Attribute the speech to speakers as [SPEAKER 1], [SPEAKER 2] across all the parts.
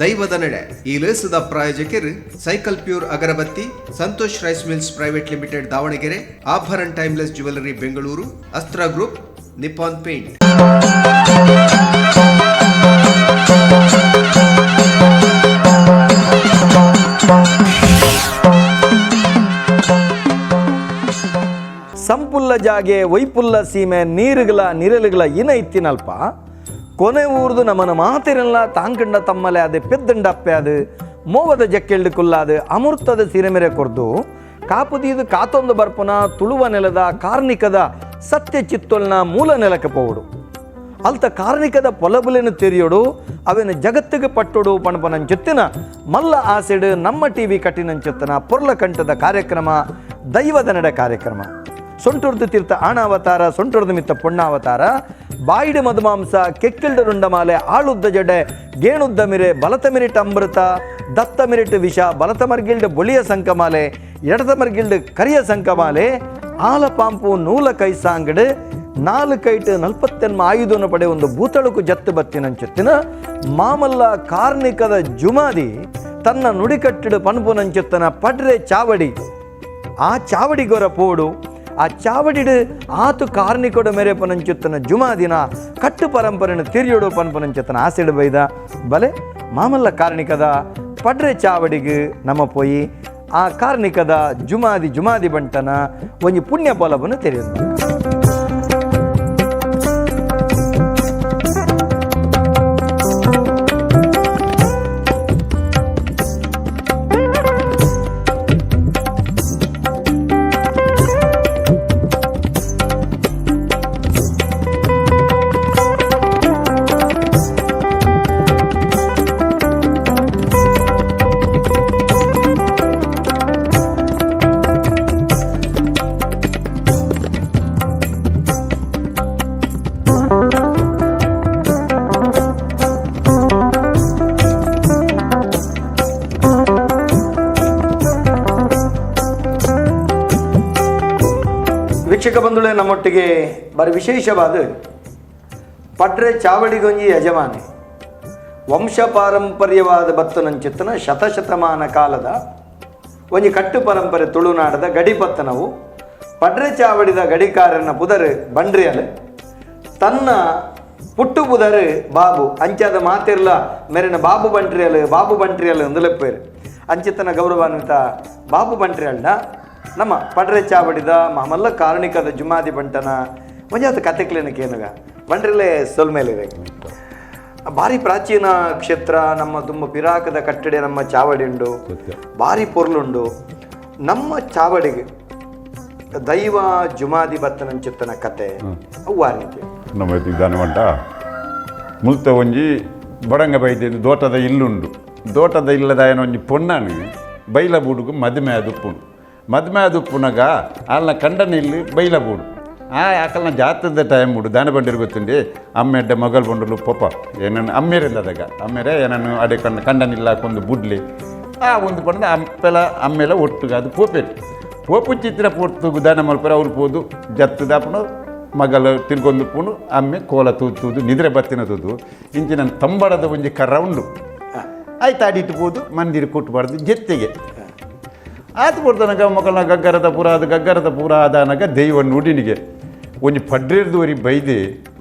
[SPEAKER 1] ದೈವದ ನಡೆ ಈ ಲೇಸದ ಪ್ರಾಯೋಜಕರು ಸೈಕಲ್ ಪ್ಯೂರ್ ಅಗರಬತ್ತಿ, Santosh rice mills private limited Davanagere, Abharan timeless jewellery Bengaluru, Astra group, Nippon paint.
[SPEAKER 2] ಸಂಪುಲ್ಲ ಜಾಗೆ, ವೈಪುಲ್ಲ ಸೀಮೆ, ನೀರುಗಳ ನಿರಲುಗಳ ಇನ ಇತ್ತಿನಲ್ಪ ಕೊನೆ ಊರ್ದು ನಮನ ಮಾತಿರಲ್ಲ ತಾಂಕಂಡ ತಮ್ಮಲೆ ಅದು ಪೆದ್ದಂಡಪ್ಪೆ ಅದು ಮೋವದ ಜಕ್ಕೆಲ್ಡು ಕುಲ್ಲಾದು ಅಮೃತದ ಸಿರೆಮೆರೆ ಕೊರ್ದು ಕಾಪುದೀದು ಕಾತೊಂದು ಬರ್ಪುನ ತುಳುವ ನೆಲದ ಕಾರ್ನಿಕದ ಸತ್ಯ ಚಿತ್ತೊಲ್ನ ಮೂಲ ನೆಲಕ್ಕೆ ಪೋವಡು. ಅಲ್ತ ಕಾರ್ನಿಕದ ಪೊಲಬುಲೆನು ತೆರಿಯೋಡು, ಅವೆನ ಜಗತ್ತಿಗೆ ಪಟ್ಟೊಡು ಪಣಪನಂಚೊತ್ತಿನ ಮಲ್ಲ ಆಸೆಡು ನಮ್ಮ ಟಿವಿ ಕಟ್ಟಿನಂಚೊತ್ತನ ಪೊರ್ಲ ಕಂಠದ ಕಾರ್ಯಕ್ರಮ ದೈವದ ನಡೆ ಕಾರ್ಯಕ್ರಮ. ಸೊಂಟುರ್ದು ತೀರ್ಥ ಆಣಾವತಾರ, ಸೊಂಟುರ್ದು ಮಿತ್ತ ಪೊಣ್ಣಾವತಾರ, ಬಾಯಿಡು ಮಧುಮಾಂಸ, ಕೆಕ್ಕಿಲ್ಡು ರುಂಡಮಾಲೆ, ಆಳುದ್ದ ಜಡೆ, ಗೇಣುದ್ದ ಮಿರೆ, ಬಲತ ಮಿರಿಟ್ ಅಮೃತ, ದತ್ತ ಮಿರಿಟ್ ವಿಷ, ಬಲತ ಮರ್ಗಿಲ್ಡು ಬೊಳಿಯ ಸಂಕಮಾಲೆ, ಎಡತ ಮರ್ಗಿಲ್ಡು ಕರಿಯ ಸಂಕಮಾಲೆ, ಆಲ ಪಾಂಪು ನೂಲ ಕೈ ಸಾಂಗಡು, ನಾಲು ಕೈಟ್ ನಲ್ಪತ್ತೆನ್ಮ ಆಯುಧನ ಪಡೆ ಒಂದು ಭೂತಳುಕು ಜತ್ತು ಬತ್ತಿನಂಚೊತ್ತಿನ ಮಾಮಲ್ಲ ಕಾರ್ನಿಕದ ಜುಮಾದಿ ತನ್ನ ನುಡಿಕಟ್ಟಿಡು ಪನ್ಪುನಂಚೊತ್ತನ ಪಡ್ರೆ ಚಾವಡಿ. ಆ ಚಾವಡಿಗೊರ ಪೋಡು, ಆ ಚಾವಡಿಡು ಆತು ಕಾರ್ನಿಕೊಡ ಮೇರೆ ಪನಂಚೊತ್ತನ ಜುಮಾದಿನ ಕಟ್ಟು ಪರಂಪರೆನ ತಿರಿಯೋಡು ಪನ್ಪುನಂಚೊತ್ತನ ಆಸೆಡು ಬೈದ. ಬಲೆ ಮಾಮಲ್ಲ ಕಾರ್ಣಿಕದ ಪಡ್ರೆ ಚಾವಡಿಗೆ ನಮ್ಮ ಪೋಯಿ ಆ ಕಾರ್ಣಿಕದ ಜುಮಾದಿ ಜುಮಾದಿ ಬಂಟನ ಒಂಜಿ ಪುಣ್ಯ ಪೊಲಬನ್ನು ತೆರೆಯೋದು. ವೀಕ್ಷಕ ಬಂಧುಗಳೇ, ನಮ್ಮೊಟ್ಟಿಗೆ ಬಾರಿ ವಿಶೇಷವಾದ ಪಡ್ರೆ ಚಾವಡಿಗೊಂಜಿ ಯಜಮಾನಿ, ವಂಶ ಪಾರಂಪರ್ಯವಾದ ಬತ್ತನಂಚಿತ್ತನ ಶತಶತಮಾನ ಕಾಲದ ಒಂಜಿ ಕಟ್ಟು ಪರಂಪರೆ ತುಳುನಾಡದ ಗಡಿಪತ್ತನವು ಪಡ್ರೆ ಚಾವಡಿದ ಗಡಿಕಾರನ ಪುದರು ಬಂಡ್ರಿಯಲು, ತನ್ನ ಪುಟ್ಟು ಪುದರು ಬಾಬು. ಅಂಚಾದ ಮಾತಿರ್ಲ ಮೇರಿನ ಬಾಬು ಬಂಟ್ರಿಯಲು, ಬಾಬು ಬಂಟ್ರಿಯಲು ಅಂದಲೆಪ್ಪೇರು. ಅಂಚಿತನ ಗೌರವಾನ್ವಿತ ಬಾಬು ಬಂಟ್ರಿಯಲ್ನ ನಮ್ಮ ಪಡ್ರೆ ಚಾವಡಿದ ಮಾಮಲ್ಲ ಕಾರಣಿಕದ ಜುಮಾದಿ ಬಂಟನ ಒಂಜಾತ ಕತೆಕ್ಲೇನ ಕೇನುಗ. ಬಂಡ್ರಿಲೇ ಸೊಲ್ಮೇಲಿದೆ. ಭಾರಿ ಪ್ರಾಚೀನ ಕ್ಷೇತ್ರ ನಮ್ಮ, ತುಂಬ ಪಿರಾಕದ ಕಟ್ಟಡ ನಮ್ಮ ಚಾವಡಿ ಉಂಡು, ಭಾರಿ ಪೊರ್ಲುಂಡು. ನಮ್ಮ ಚಾವಡಿಗೆ ದೈವ ಜುಮಾದಿ ಬತ್ತನಂಚಿತ್ತನ ಕತೆ ಅವು ಆ ರೀತಿ.
[SPEAKER 3] ನಮ್ಮ ಇದ್ದಾನೆ ಮಂಟ ಮುಲ್ತ ಒಂಜಿ ಬಡಂಗ ಬೈದಿದ್ದು ದೋಟದ ಇಲ್ಲುಂಡು. ದೋಟದ ಇಲ್ಲದ ಒಂಜಿ ಪೊಣ್ಣನು ಬೈಲ ಬೂಡುಗು ಮದುವೆ ಆದುಪ್ಪುಂಡು. ಮದುವೆ ಆದುಪ್ಪುನಗ ಅಲ್ನ ಕಂಡನ ಇಲ್ಲಿ ಬೈಲ ಬೂಡು ಆ ಆಕಲ್ನ ಜಾತ್ರದ ಟೈಮ್ ಉಂಡು. ದಾನ ಬಂಡಿರು ಗೊತ್ತುಂಡಿ ಅಮ್ಮೆಡ್ಡ ಮಗಲ್ ಬಂಡಲು ಪೊಪ್ಪ ಏನನ್ನು ಅಮ್ಮೇರಿಂದದಾಗ ಅಮ್ಮೇರೆ ಏನನ್ನು ಅಡೆ ಕಂಡ ಕಂಡನಿಲ್ಲ ಕೊಂದು ಬುಡ್ಲಿ ಆ ಒಂದು ಪಂಡ ಅಮ್ಮೆಲ ಅಮ್ಮೆಲ ಒಟ್ಟುಗ ಅದು ಪೋಪೇರು ಪೋಪು ಚಿತ್ರ ಪೋರ್ತು ದಾನ ಮಲ್ಪರೆ ಅವ್ರು ಪೋದು ಜತ್ತದಾಪುನು ಮಗಲ ತಿರ್ಗೊಂದು ಪುಣು ಅಮ್ಮೆ ಕೋಲ ತೂತೂದು ನಿದ್ರೆ ಬತ್ತಿನ ತೂದು ಇಂಚಿನ ತಂಬಡದ ಒಂಜಿ ಕರ್ರ ಉಂಡು. ಆಯ್ತು, ಅಡಿಟ್ಟು ಪೋದು ಮಂದಿರ ಕೊಟ್ಟುಬಾರ್ದು ಜೆತ್ತಿಗೆ ಆತು ಕೊಡ್ತಾನಗ ಮಕ್ಕಳನ್ನ ಗಗ್ಗರದ ಪೂರ ಅದು ಗಗ್ಗರದ ಪೂರ ಆದಾನಗ ದೈವ ನುಡಿನಿಗೆ ಒಂಜಿ ಪಡ್ರಿರ್ದು ಒರಿ ಬೈದೆ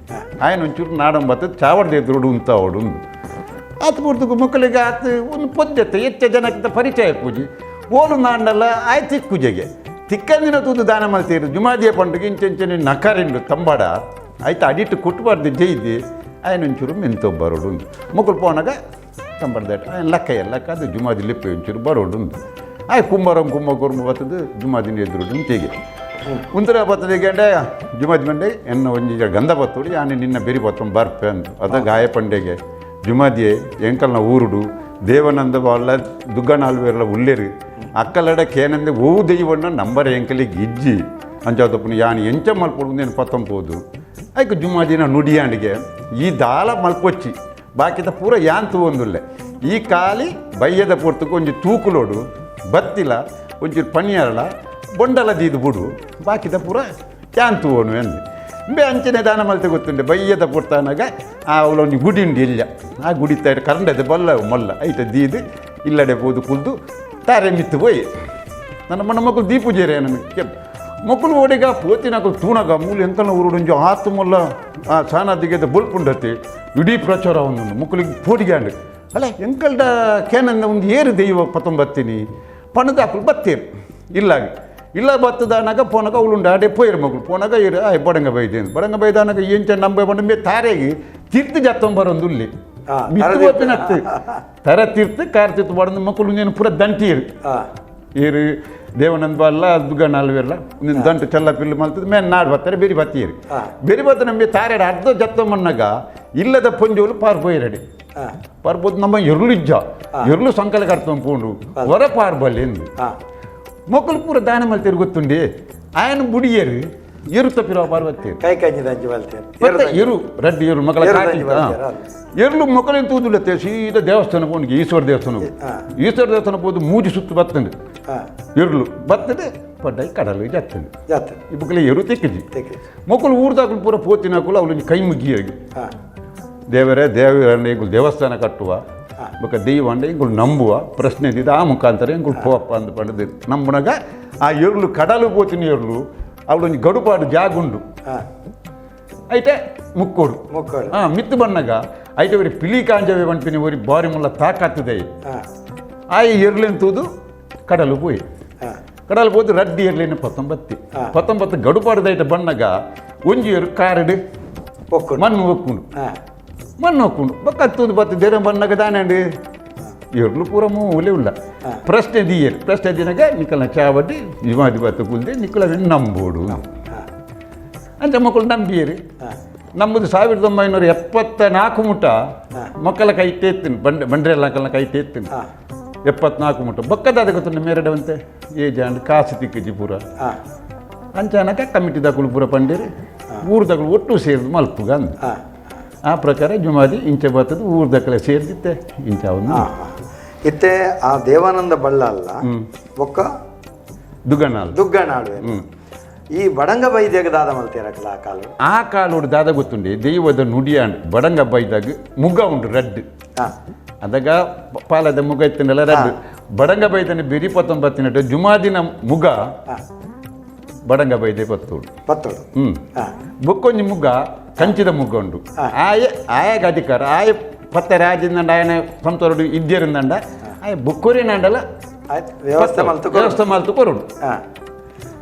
[SPEAKER 3] ಆಯನ ಒಂಚೂರು ನಾಡಂಬತ್ತು ಚಾವಡ್ದ ಎದುರುಡು ಉಂತ ಅವಡು ಆತು ಪೊರ್ತುಗು ಮಕ್ಕಳಿಗೆ ಆತು ಒಂದು ಪೊದ್ದೆತ್ತ ಹೆಚ್ಚ ಜನಕ್ಕಿಂತ ಪರಿಚಯ ಪೂಜಿ ಓಲು ನಾಂಡಲ್ಲ ಆಯ್ತು ತಿಕ್ಕುಜೆಗೆ ತಿಕ್ಕಂದಿನ ತೂದು ದಾನ ಮಲ್ತೀರು ಜುಮಾದಿಯ ಪಂಡುಗೆ ಇಂಚೆಂಚನೆ ನಕರಿಂಡು ತಂಬಾಡ ಆಯ್ತು ಅಡಿಟ್ಟು ಕುಟ್ಟಬಾರ್ದು ಜೈದಿ ಆಯನ ಒಂಚೂರು ಮೆಂತೊ ಬರೋಡು ಮಕ್ಕಳು ಪೋನಾಗ ತಂಬಾಡ್ದ ಆಯನ ಲಕ್ಕ ಲಕ್ಕ ಅದು ಜುಮಾದಿ ಲಿಪ್ಪೆ ಒಂಚೂರು ಬರೋಡು. ಆಯ್ ಕುಂಬಾರಂ ಕುಂಬ ಕುರ್ಮ ಬತ್ತದು ಜುಮಾದಿನ ಎದುರುಡು ತೇಗೆ ಉಂತರ ಬತ್ತದ ಗಂಡೆ ಜುಮಾದಿ ಮಂಡೆ ಎನ್ನ ಒಂಜಿ ಗಂಧ ಬತ್ತೋಡು ಯಾನೆ ನಿನ್ನ ಬೆರಿ ಬತ್ತೊಂದು ಬರ್ಪೆ ಅಂದು ಅದ ಗಾಯ ಪಂಡೆಗೆ ಜುಮಾದಿಯೆ ಎಂಕಲ್ನ ಊರುಡು ದೇವನಂದ వాళ్ళ ದುಗ್ಗನಾಲ್ವೇರ್ಲ ಉಲ್ಲೇರು ಅಕ್ಕಲಡ ಕೇನಂದೆ ಓ ದೈವಣ್ಣ ನಂಬರ್ ಎಂಕಲಿಗೆ ಇಜ್ಜಿ ಅಂಚಾದಪ್ಪನು ಯಾನ್ ಎಂಚ ಮಲ್ಪೊಡು నేను ಪತ್ತಂಪೋದು ಐಕ್ ಜುಮಾದಿನ ನುಡಿಯಾಂಡಿಗೆ ಈ ದಾಲ ಮಲ್ಪೊಚ್ಚಿ ಬಾಕಿದ ಪೂರ ಯಾನ್ ತೂವೊಂದುಲ್ಲೆ ಈ ಕಾಲಿ ಬಯ್ಯದ ಪೊರ್ತುಕು ಒಂಜಿ ತೂಕುಲೋಡು ಬತ್ತಿಲ ಒಂಚೂರು ಪನಿಯಾರಲ ಬೊಂಡಲ ದೀದು ಬುಡು ಬಾಕಿದ ಪೂರ ಯಾನ್ ತೂವೋನು ಎಂದು. ಇಂಬೆ ಅಂಚನೆ ದಾನ ಮಲ್ತೆ ಗೊತ್ತುಂಡೆ ಬಯ್ಯದ ಪುರ್ತಾನಾಗ ಆ ಅವಳೊಂದು ಗುಡಿ ಉಂಡು ಇಲ್ಲ ಆ ಗುಡಿ ತಾಯಿ ಕರಂಡದೆ ಬಲ್ಲ ಮೊಲ್ಲ ಐತ ದೀದು ಇಲ್ಲಡೆ ಪೋದು ಕುಲ್ದು ತಾರೆ ಮಿತ್ತು ಪೋಯಿ ನನ್ನ ಮಣ್ಣ ಮಕ್ಕಳು ದೀಪುಜೇರೆ ನನಗೆ ಕೆಪ್ ಮಕ್ಕಳು ಓಡಿಗ ಪೋತಿನಕಲು ತೂನಗ ಮೂಲ ಎಂಕಲ್ನ ಊರುಡೊಂಜಿ ಆತು ಮೊಲ್ಲ ಆ ಸಾನಾದಿಗೆ ಬೊಲ್ಪುಂಡತಿ ಇಡೀ ಪ್ರಚಾರ ಒಂದೊಂದು ಮಕ್ಕಳಿಗೆ ಪೋಡಿಗ್ಯಾಂಡ್ ಅಲ್ಲ ಎಂಕಲ್ಡ ಕೇನಂದ ಒಂದು ಏರು ದೈವ ಪತ್ತೊಂಬತ್ತಿನಿ ಪಣದ ಅಕುಲು ಬತ್ತೇರು ಇಲ್ಲಾಗ ಇಲ್ಲ ಬತ್ತದಾನಾಗ ಪೋನಾಗ ಅವಳುಂಡು ಆಡೆ ಪೋಯಿರು ಮಕ್ಕಳು ಪೋನಾಗ ಇರು ಆಯ್ ಬಡಂಗ ಬೈದೇನು ಬಡಂಗ ಬೈದಾನಾಗ ಎಂಚ ನಂಬ ಬಂಡ ಮೇ ತಾರೆಗೆ ತೀರ್ಥ ಜತ್ತೊಂಬರೊಂದು ಉಲ್ಲಿ ಮಿತ್ತು ಬೋಪಿನತ್ತು ತರ ತೀರ್ಥ ಕಾರ್ ತೀರ್ಥ ಬಡಂದು ಮಕ್ಕಳು ನೀನು ಪೂರ ದಂಟೀರು ಏರು ದೇವನಂದ ಬಲ್ಲ ದುಗ್ಗಣ್ಣ ಅಲ್ವೆಲ್ಲ ನಿನ್ನ ದಂಟು ಚಲ್ಲ ಪಿಲ್ಲು ಮಲ್ತದ ಮೇಲೆ ನಾಡು ಬರ್ತಾರೆ ಬೇರೆ ಬತ್ತೀರಿ ಬೇರೆ ಬತ್ತ ನಮಗೆ ತಾರೆಡ ಅರ್ಧ ಜತ್ತೊಮ್ಮನ್ನಾಗ ಇಲ್ಲದ ಪೊಂಜೋಲು ಪಾರ್ ಪೋಯಿರಡಿ ಪಾರ್ಬೋದು ನಮ್ಮ ಎರುಳು ಇಜ್ಜ ಎರುಳು ಸಂಕಲ ಕಟ್ಕೊಂಡು ಪೋಂಡು ಹೊರ ಪಾರ್ ಬಲ್ಲಿ ಎಂದು ಮೊಕ್ಕಲು ಪೂರ ದಾನ ಮಲ್ತೇರು ಗೊತ್ತುಂಡಿ ಆಯನ ಬುಡಿಯರು ಎರು ತಪ್ಪಿರೋ ಪಾರ್ವತಿ
[SPEAKER 2] ಕೈ ಕಂಜಿದ ಅಂಚಿ ಬಲ್ತೇರು.
[SPEAKER 3] ಮತ್ತೆ ಎರು ರಡ್ಡಿ ಎರು ಮಕ್ಕಳ
[SPEAKER 2] ಎರು
[SPEAKER 3] ಕಾಟಿ
[SPEAKER 2] ದಂಜಿ ಬಲ್ತೇರು,
[SPEAKER 3] ಎರ್ಲು ಮಕ್ಕಳೇನು ತೂದುಲತ್ತೆ ಸೀದಾ ದೇವಸ್ಥಾನ ಪೋಣಿಗೆ ಈಶ್ವರ ದೇವಸ್ಥಾನ ಈಶ್ವರ ದೇವಸ್ಥಾನ ಹೋದು ಮೂಜಿ ಸುತ್ತು ಬತ್ತಂಡು ಎರ್ಲು ಬರ್ತದೆ ಪಡ್ಡಾಯಿ ಕಡಲು ಜತ್ತಂಡು
[SPEAKER 2] ಜಾತ್ರೆ
[SPEAKER 3] ಇಬ್ಬಕಲೆ ಎರು ತೆಕ್ಕಿಜಿ
[SPEAKER 2] ತೆಕ್ಕಿಜಿ.
[SPEAKER 3] ಮಕ್ಕಳು ಊರ್ದಾಕಲು ಪೂರ ಪೋತಿನಾಕುಲು ಅವಳು ಕೈ ಮುಗ್ಗಿಯಾಗಿ ದೇವರೇ ದೇವರನ್ನ ಇಂಗುಳು ದೇವಸ್ಥಾನ ಕಟ್ಟುವ ಬೊಕ ದೈವ ಅಂಡ ಇಂಗುಳು ನಂಬುವ ಪ್ರಶ್ನೆ ಇದ್ದಿದ್ದು ಆ ಮುಖಾಂತರ ಇಂಗುಳು ಪೋಪ್ಪ ಅಂದ್ ಪಂಡದು ನಂಬುನಾಗ ಆ ಎರ್ಲು ಕಡಲು ಪೋತಿನ ಎರ್ಲು ಅವಳೊಂದು ಗಡುಪಾಡು ಜಾಗುಂಡು ಐತೆ ಮುಕ್ಕೋಡು
[SPEAKER 2] ಮುಕ್ಕೋಡು.
[SPEAKER 3] ಹಾಂ ಮಿತ್ತು ಬಣ್ಣಗ ಐತೆ ಒರಿ ಪಿಲಿ ಕಾಂಜವೆ ಪನ್ಪಿನ ಒರಿ ಬಾರಿ ಮುಲ್ಲ ತಾಕತ್ತದೆ ಆ ಎರ್ಲೆನ್ ತೂದು ಕಡಲು ಪೋಯಿ ಕಡಲು ಪೋದು ರಡ್ಡಿ ಎರ್ಲಿನ ಪತ್ತೊಂಬತ್ತಿ ಪತ್ತೊಂಬತ್ತು ಗಡುಪಾಡುದ ಐತೆ ಬಣ್ಣಗ ಒಂಜಿ ಎರು ಕಾರಡು
[SPEAKER 2] ಒಕ್ಕುಂಡು.
[SPEAKER 3] ಮಣ್ಣು ಒಕ್ಕುಂಡು ಮಣ್ಣು ಒಕ್ಕುಂಡು ಬಕ್ಕ ತೂದು ಬತ್ತು ದೇರ ಬಣ್ಣಗ ದಾನಂಡು ಎರ್ಲು ಪೂರ ಮೂಲೆ ಉಲ್ಲ ಪ್ರಶ್ನೆ ದಿಯರು ಪ್ರಶ್ನೆ ದಿನಗ ನಿಕ್ಕಲ್ನ ಚಾವಟಿ ಯುಮಾದಿ ಬತ್ತು ಕುಲ್ದೆ ನಿಕ್ಕಲ ನಂಬೋಡು ಅಂತ ಮಕ್ಕಳು ನಂಬಿಯರು ನಮ್ಮದು 1974 ಮುಟ ಮಕ್ಕಳ ಕೈ ತೇತ್ತೀನಿ ಬಂಡೆ ಬಂಡ್ರೆಲ್ಲ ಮಕ್ಕಳನ್ನ ಕೈ ತೇತ್ತೀನಿ 74 ಮುಟ ಬಕ್ಕದಾದ ಗೊತ್ತು ಮೇರಡವಂತೆ ಏ ಜಾಂಡ್ ಕಾಸು ತಿಕ್ಕಜಿ ಪೂರ ಅಂಚಾನಕ ಕಮಿಟಿ ದಕುಲು ಪೂರ ಪಂಡೇರಿ ಊರು ದಕಲು ಒಟ್ಟು ಸೇರಿದು ಮಲ್ಪುಗ ಅಂದ ಆ ಪ್ರಕಾರ ಜುಮಾದಿ ಇಂಚೆ ಬರ್ತದೆ ಊರು ದಕಲೆ ಸೇರಿದಿತ್ತೆ ಇಂಚ ಅವನು
[SPEAKER 2] ಇತ್ತೆ ಆ ದೇವಾನಂದ ಬಳ್ಳ ಅಲ್ಲ ಒಕ್ಕ
[SPEAKER 3] ದುಗ್ಗಣ್ಣ
[SPEAKER 2] ದುಗ್ಗನಾಡುವೆ ಈ ಬಡಂಗ ಬೈದ್ಯಗ ದಾದ ಮಲ್ತೇರಕಲ ಆ ಕಾಲು
[SPEAKER 3] ಆ ಕಾಲೋಡು ದಾದ ಗೊತ್ತುಂಡೆ ದೈವದ ನುಡಿಯಾಂಡ್ ಬಡಂಗ ಬೈದಾಗ ಮುಗ ಉಂಡು ರಡ್ಡು ಅದಾಗ ಪಾಲದ ಮುಗ ಇತ್ತಂಡಲ್ಲ ರಡ್ಡು ಬಡಂಗ ಬೈದನೆ ಬೆರಿ ಪತ್ತೊಂಬತ್ತಿನಟ್ಟು ಜುಮಾದಿನ ಮುಗ ಬಡಂಗ ಬೈದೆ ಪತ್ತೋಡು
[SPEAKER 2] ಪತ್ತೋಡು
[SPEAKER 3] ಬೊಕ್ಕೊಂಜಿ ಮುಗ್ಗ ಕಂಚಿದ ಮುಗ್ಗ ಉಂಡು ಆಯ ಆಯಾಗ ಅಧಿಕಾರ ಆಯ ಪತ್ತ ರಾಜಿಂದಂಡ ಆಯನ ಸಂತೋರುಡು ಇದ್ಯರಿಂದಂಡ ಆಯ ಬೊಕ್ಕೊರಿನಂಡಲ
[SPEAKER 2] ಆಯ್ತು ವ್ಯವಸ್ಥೆ ಮಲ್ತು
[SPEAKER 3] ವ್ಯವಸ್ಥೆ ಮಲ್ತು ಕೊರಡು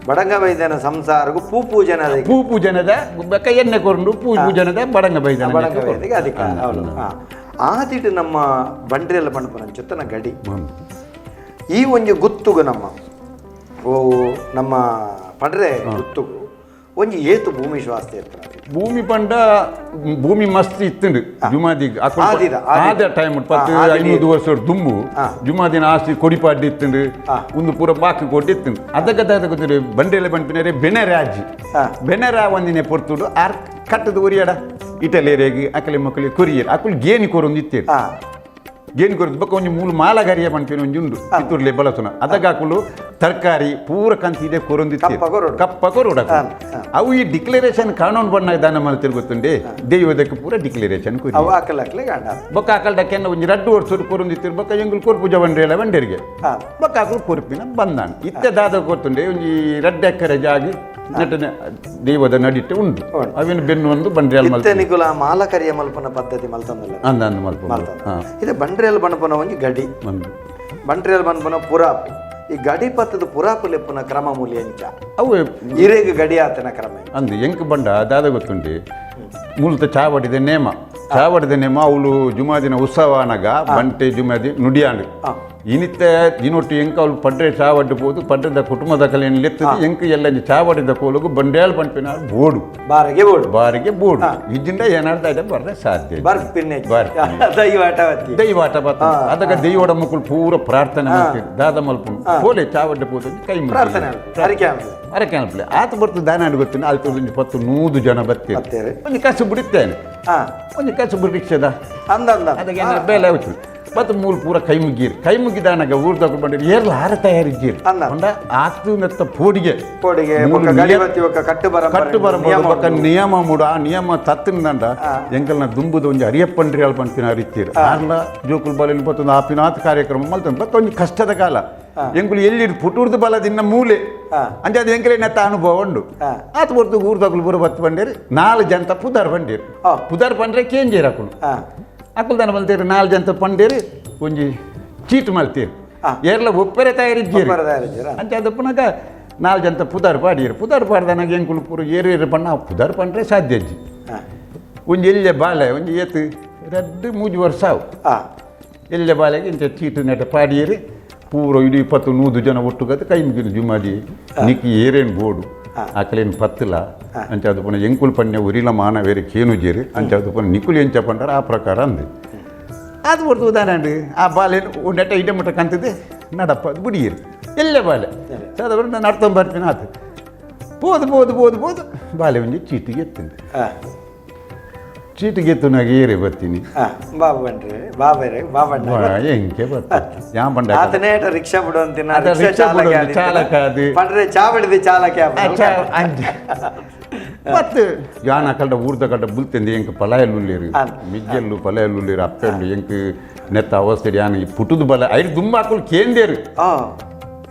[SPEAKER 2] ಬಡಂಗ ಬೈದ್ಯನ ಸಂಸಾರಗು ಪೂ ಪೂಜನ
[SPEAKER 3] ಪೂ ಪೂಜನದ ಬೆಕ್ಕ ಎಣ್ಣೆ ಕೊರಂಡು ಪೂ ಪೂಜನದ ಬಡಂಗ ಬೈದನ
[SPEAKER 2] ಬಡಂಗ ಬೈದ್ಯಗೆ ಅಧಿಕಾರ ಹೌದು ಆದಿಟ್ಟು ನಮ್ಮ ಬಂಡ್ರೆಲ್ಲ ಪಣಪುನ ಜೊತೆನ ಗಡಿ ಈ ಒಂಜಿ ಗುತ್ತುಗು ನಮ್ಮ ಓ ನಮ್ಮ ಪಡ್ರೆ ಗುತ್ತುಗು ಒಂಜಿ ಏತು ಭೂಮಿ ಶ್ವಾಸ್ತಿ ಇರ್ತಾರೆ
[SPEAKER 3] ಭೂಮಿ ಪಂಡ ಭೂಮಿ ಮಸ್ತ್ ಇತ್ತುಂಡು ಜುಮಾದಿಗ್
[SPEAKER 2] ಆದಿದ, ಆದಿದ.
[SPEAKER 3] ಆದ ಟೈಮ್ ಪತ್ತು 500 ವರ್ಷ ದುಂಬು ಜುಮಾದಿನ ಆಸ್ತಿ ಕೊಡಿಪಾಡಿ ಇತ್ತುಂಡು ಒಂದು ಪೂರ ಬಾಕಿ ಕೊಟ್ಟು ಇತ್ತುಂಡು ಅದಕ್ಕೆ ಗೊತ್ತಿರಿ ಬಂಡೆಲೆ ಬಂಪಿನರೆ ಬೆನರಾಜಿ ಬೆನರಾ ಒಂದಿನ ಪೊರ್ತುಡು ಆರ್ ಕಟ್ಟದ ಉರಿಯಡ ಇಟಲೇರಿಗೆ ಅಕಲೆ ಮಕ್ಕಳಿಗೆ ಕೊರಿಯರ್ ಅಕುಲು ಗೇಣಿ ಕೊರೊಂದು ಇತ್ತೇರು ಗೇಣಿ ಕೊರೊಂದು ಬೊಕ್ಕ ಒಂಜಿ ಮೂಲು ಮಾಲಗರಿಯ ಪನ್ಪಿನ ಒಂಜಿ ಉಂಡು ಕಿತ್ತೂರ್ಲೆ ಬಳಸುನ ಅದಕ್ಕೆ ಅಕುಲು ತರಕಾರಿ ಪೂರ ಕಂತಿದೆ ಕೊರೊಂದು ಇತ್ತೇರು.
[SPEAKER 2] ಕಪ್ಪ ಕೊರೊಡು.
[SPEAKER 3] ಕಪ್ಪ ಕೊರೊಡು ಅಕುಲು. ಅವು ಈ ಡಿಕ್ಲರೇಷನ್ ಕಾನೂನು ಬಣ್ಣ ದಾನ ಮಲ್ತಿರ್ ಗೊತ್ತುಂಡೆ ದೈವದಕ್ಕೆ ಪೂರ ಡಿಕ್ಲರೇಷನ್ ಕೊರಿ
[SPEAKER 2] ಅವು ಅಕಲಕ್ಲೆ ಗಂಡ
[SPEAKER 3] ಬೊಕ್ಕ ಅಕಲ್ಡಕ್ಕೆನ್ನ ಒಂಜಿ ರಡ್ಡು ವರ್ಷ ಕೊರೊಂದಿತ್ತಿರು ಬೊಕ್ಕ ಎಂಗುಲು ಕೊರ್ಪು ಜವಂಡ್ರೆಲ್ಲ ಬಂಡೇರಿಗೆ ಬೊಕ್ಕ ಅಕುಲು ಕೊರ್ಪಿನ ಬಂದಾನ್ ಇತ್ತೆ ದಾದ ಕೊರ್ತುಂಡೆ ಒಂಜಿ ರಡ್ಡು ಎಕ್ಕರೆ ಜಾಗಿ ನಟನೆ ದೈವದ ನಡಿಟ್ಟೆ ಉಂಟು ಅವಿನ ಬೆನ್ನು ಒಂದು ಬಂಡ್ರಿಯಲ್ ಮಲ್ಪ
[SPEAKER 2] ಇತ್ತೆ ನಿಕುಲ ಮಾಲಕರಿಯ ಮಲ್ಪನ ಪದ್ಧತಿ ಮಲ್ತಂದಲ್ಲ
[SPEAKER 3] ಅಂದ ಅಂದ ಮಲ್ಪ
[SPEAKER 2] ಮಲ್ತಂದ ಇದು ಬಂಡ್ರೆಲ್ ಬಣಪನ ಒಂಜಿ ಗಡಿ
[SPEAKER 3] ಒಂದು
[SPEAKER 2] ಬಂಡ್ರೆಲ್ ಬಣಪನ ಪುರಾಪ್ ಈ ಗಡಿ ಪತ್ತದ ಪುರಾಪು ಲೆಪ್ಪುನ ಕ್ರಮ ಮೂಲಿ ಎಂಚ
[SPEAKER 3] ಅವು
[SPEAKER 2] ಇರೇಗ ಗಡಿ ಆತನ ಕ್ರಮ
[SPEAKER 3] ಅಂದು ಎಂಕ್ ಬಂಡ ದಾದ ಗೊತ್ತುಂಡಿ ಮೂಲತ ಚಾವಡಿದ ನೇಮ ಚಾವಡಿದ ನೇಮ ಅವಳು ಜುಮಾದಿನ ಉತ್ಸವ ಅನಗ ಬಂಟೆ ಜುಮಾದಿ ನುಡಿಯಾಂಡು ಇನಿತ್ತೆ ದಿನೊಟ್ಟು ಎಂಕ ಅವಳು ಪಡ್ರೆ ಚಾವಡ್ಡು ಪೋದು ಪಡ್ರೆದ ಕುಟುಂಬದ ಕಲೆಯನ್ನು ಲೆತ್ತದು ಎಂಕ್ ಎಲ್ಲ ಚಾವಡಿದ ಕೋಲಗು ಬಂಡ್ಯಾಲ್ ಪಂಪಿನ ಬೋಡು
[SPEAKER 2] ಬಾರಗೆ ಬೋಡು
[SPEAKER 3] ಬಾರಿಗೆ ಬೋಡು ಇದ್ದಿಂದ ಏನಾಡ್ತಾ ಇದೆ ಬರ್ರೆ ಸಾಧ್ಯ ಇಲ್ಲ.
[SPEAKER 2] ಬರ್ಪಿನ್ನೆ
[SPEAKER 3] ಬರ್ಪಿನ್ನೆ.
[SPEAKER 2] ದೈವಾಟವತಿ
[SPEAKER 3] ದೈವಾಟ ಬರ್ತದೆ ಅದಕ್ಕೆ ದೈವಡ ಮಕ್ಕಳು ಪೂರ ಪ್ರಾರ್ಥನೆ ಮಾಡ್ತೀವಿ ದಾದ ಮಲ್ಪುಂಡು ಪೋಲೆ ಚಾವಡ್ಡು ಪೋದು ಕೈ ಮುಗ್ದು.
[SPEAKER 2] ಪ್ರಾರ್ಥನೆ ಹರಿಕೆ ಆಮೇಲೆ
[SPEAKER 3] ಅರಕೆ ಅನ್ಪಲೆ ಆತ ಬರ್ತದೆ ದಾನ ಗೊತ್ತಿಲ್ಲ ಅಲ್ಲಿ ಒಂಜಿ 10-100 ಜನ ಬರ್ತೀರಿ
[SPEAKER 2] ಬರ್ತೀರಿ.
[SPEAKER 3] ಒಂಜಿ ಕಸು ಬಿಡುತ್ತೇನೆ ಒಂಜಿ ಕಸು ಬಿಡಿ ರಿಕ್ಷದ
[SPEAKER 2] ಅಂದ ಅಂದ
[SPEAKER 3] ಅದಕ್ಕೆ ಏನಾರು ಬೇಲೆ ಹೋಯ್ತು ಮತ್ತು ಮೂಲು ಪೂರ ಕೈ ಮುಗ್ಗೀರು. ಕೈ ಮುಗಿದಾನಾಗ ಊರು ತಗೊಂಡು ಬಂದಿರಿ, ಏರ್ಲ ಆರ ತಯಾರಿದ್ದೀರಿ.
[SPEAKER 2] ಅಲ್ಲ.
[SPEAKER 3] ಪಂಡ ಆತು ನೆತ್ತ ಪೋಡಿಗೆ.
[SPEAKER 2] ಪೋಡಿಗೆ.
[SPEAKER 3] ಮೂಲು
[SPEAKER 2] ಬೊಕ್ಕ ಗಡಿಬತ್ತಿ ಬೊಕ್ಕ ಕಟ್ಟು ಬರ
[SPEAKER 3] ಕಟ್ಟು ಬರಬಹುದು. ಬೊಕ್ಕ ನಿಯಮ ಮೂಡು, ಆ ನಿಯಮ ತತ್ತಿನದಂಡ ಎಂಕಲ್ನ ದುಂಬುದ ಒಂಜಿ ಅರಿಯಪ್ಪಂಡ್ರಿ ಅಲ್ಪ ಪನ್ಪಿನ ಅರಿತೀರು ಆರ್ಲ ಜೋಕುಲ್ ಬಲಿನ ಪತ್ತೊಂದು ಆಪಿನಾತ್ ಕಾರ್ಯಕ್ರಮ ಮಲ್ತೊಂದು. ಬೊಕ್ಕ ಒಂಜಿ ಕಷ್ಟದ ಕಾಲ, ಎಂಕುಲು ಎಲ್ಲಿ ಪುಟೂರ್ದು ಬಲದಿನ್ನ ಮೂಲೆ ಅಂಚೆ ಅದು ಎಂಕಲೇನತ್ತ ಅನುಭವ ಉಂಡು. ಆತ ಹೊರ್ತು ಊರ್ದಕುಲು ಪೂರ ಬತ್ತು ಬಂಡೇರಿ, ನಾಲ್ ಜಂತ ಪುದರ್ ಬಂಡೇರಿ. ಪುದರ್ ಪಂಡ್ರೆ ಕೇಂಜೇರು ಅಕುಲು. ಅಕುಲು ದಾನ ಮಲ್ತೇರು, ನಾಲ್ ಜಂತ ಪಂಡೇರಿ, ಒಂಜಿ ಚೀಟ್ ಮಲ್ತೇರು. ಏರ್ಲ ಒಪ್ಪರೆ ತಯಾರಿದ್ದೀರಿ.
[SPEAKER 2] ಒಪ್ಪರೆ ತಯಾರಿದ್ದೀರಾ?
[SPEAKER 3] ಅಂಚೆ ಅದು ಪುನಗ ನಾಲ್ ಜಂತ ಪುದರ್ ಪಾಡಿಯರು. ಪುದರ್ ಪಾಡ್ದನಾಗ ಎಂಕುಲು ಪೂರ ಏರು ಏರು ಪಣ್ಣ ಪುದರ್ ಪಂಡ್ರೆ ಸಾಧ್ಯ ಅಜ್ಜಿ. ಒಂಜಿ ಎಲ್ಲೆ ಬಾಲೆ, ಒಂಜಿ ಏತು ರಡ್ಡು ಮೂಜಿ ವರ್ಷ ಅವು. ಎಲ್ಲೆ ಬಾಲೆಗೆ ಇಂಚ ಚೀಟು ನೆಟ ಪಾಡಿಯರಿ. ಪೂರ ಇಡೀ 10-100 ಜನ ಒಟ್ಟುಗದು ಕೈ ಮುಗಿದು, ಜುಮಾದಿ ನಿಕ್ಕಿ ಏರೇನು ಬೋಡು ಆಕಲೇನು ಪತ್ತಲ ಅಂಚ ಅದು ಪುನಃ ಎಂಕುಲು ಪನ್ಯ ಉರಿಲ ಮಾನವೇರು ಕೇನು ಜೇರು ಅಂಚ ಅದು ಪುನಃ ನಿಕುಲು ಎಂಚ ಪಂಡಾರ ಆ ಪ್ರಕಾರ ಅಂದು. ಅದು ಹೊರ್ತು ಉದಾಹರಣೆ ಆ ಬಾಲೆ ನೆಟ ಇಡ ಮುಟ್ಟ ಕಂತದೆ ನಡಪ್ಪ ಅದು ಬುಡಿಯರು ಎಲ್ಲೇ ಬಾಲೆ ಸಾಧಾರಣ ನಾನು ಅರ್ಥ ಬರ್ತೀನಿ. ಆತು ಪೋದು ಪೋದು ಪೋದು ಪೋದು ಬಾಲೆ ಒಂಜಿ ಚೀಟಿಗೆ ಎತ್ತಿಂದೆ. ಚೀಟಿಗೆ ಎತ್ತುನಾಗ ಏರೆ ಬರ್ತೀನಿ.
[SPEAKER 2] ಬಾಬು ಬನ್ರಿ, ಬಾಬಾರೆ ಬಾಬಣ್ಣ.
[SPEAKER 3] ಎಂಕೆ ಬರ್ತ ಯಾ ಪಂಡ.
[SPEAKER 2] ಆತನೇಟ ರಿಕ್ಷಾ ಬಿಡುವಂತಿನ.
[SPEAKER 3] ಆತ
[SPEAKER 2] ರಿಕ್ಷಾ
[SPEAKER 3] ರಿಕ್ಷಾ
[SPEAKER 2] ಚಾಲಕ
[SPEAKER 3] ಬಿಡುವಂತಿ,
[SPEAKER 2] ಆದಿತ್ತಿನ.
[SPEAKER 3] ಚಾಲಕ ಅದು.
[SPEAKER 2] ಪಂಡ್ರೆ ಚಾ ಬಿಡದಿ ಚಾಲಕ.
[SPEAKER 3] ಮತ್ತು ಯಾನ ಕಲ್ಡ ಊರ್ದ ಕಲ್ಡ ಬುಲ್ತೆಂದು ಎಂಕ್ ಪಲಾಯಲ್ಲು ಉಲ್ಲೇರು. ಮಿಜ್ಜಲ್ಲು ಪಲಾಯಲ್ಲು ಉಲ್ಲೇರು, ಅಪ್ಪೆಲ್ಲು. ಎಂಕ್ ನೆತ್ತ ಅವಸ್ಥೆ ಯಾನ ಈ ಪುಟುದು ಬಲ ಐದು ದುಂಬಾಕುಲು ಕೇಂದೇರು.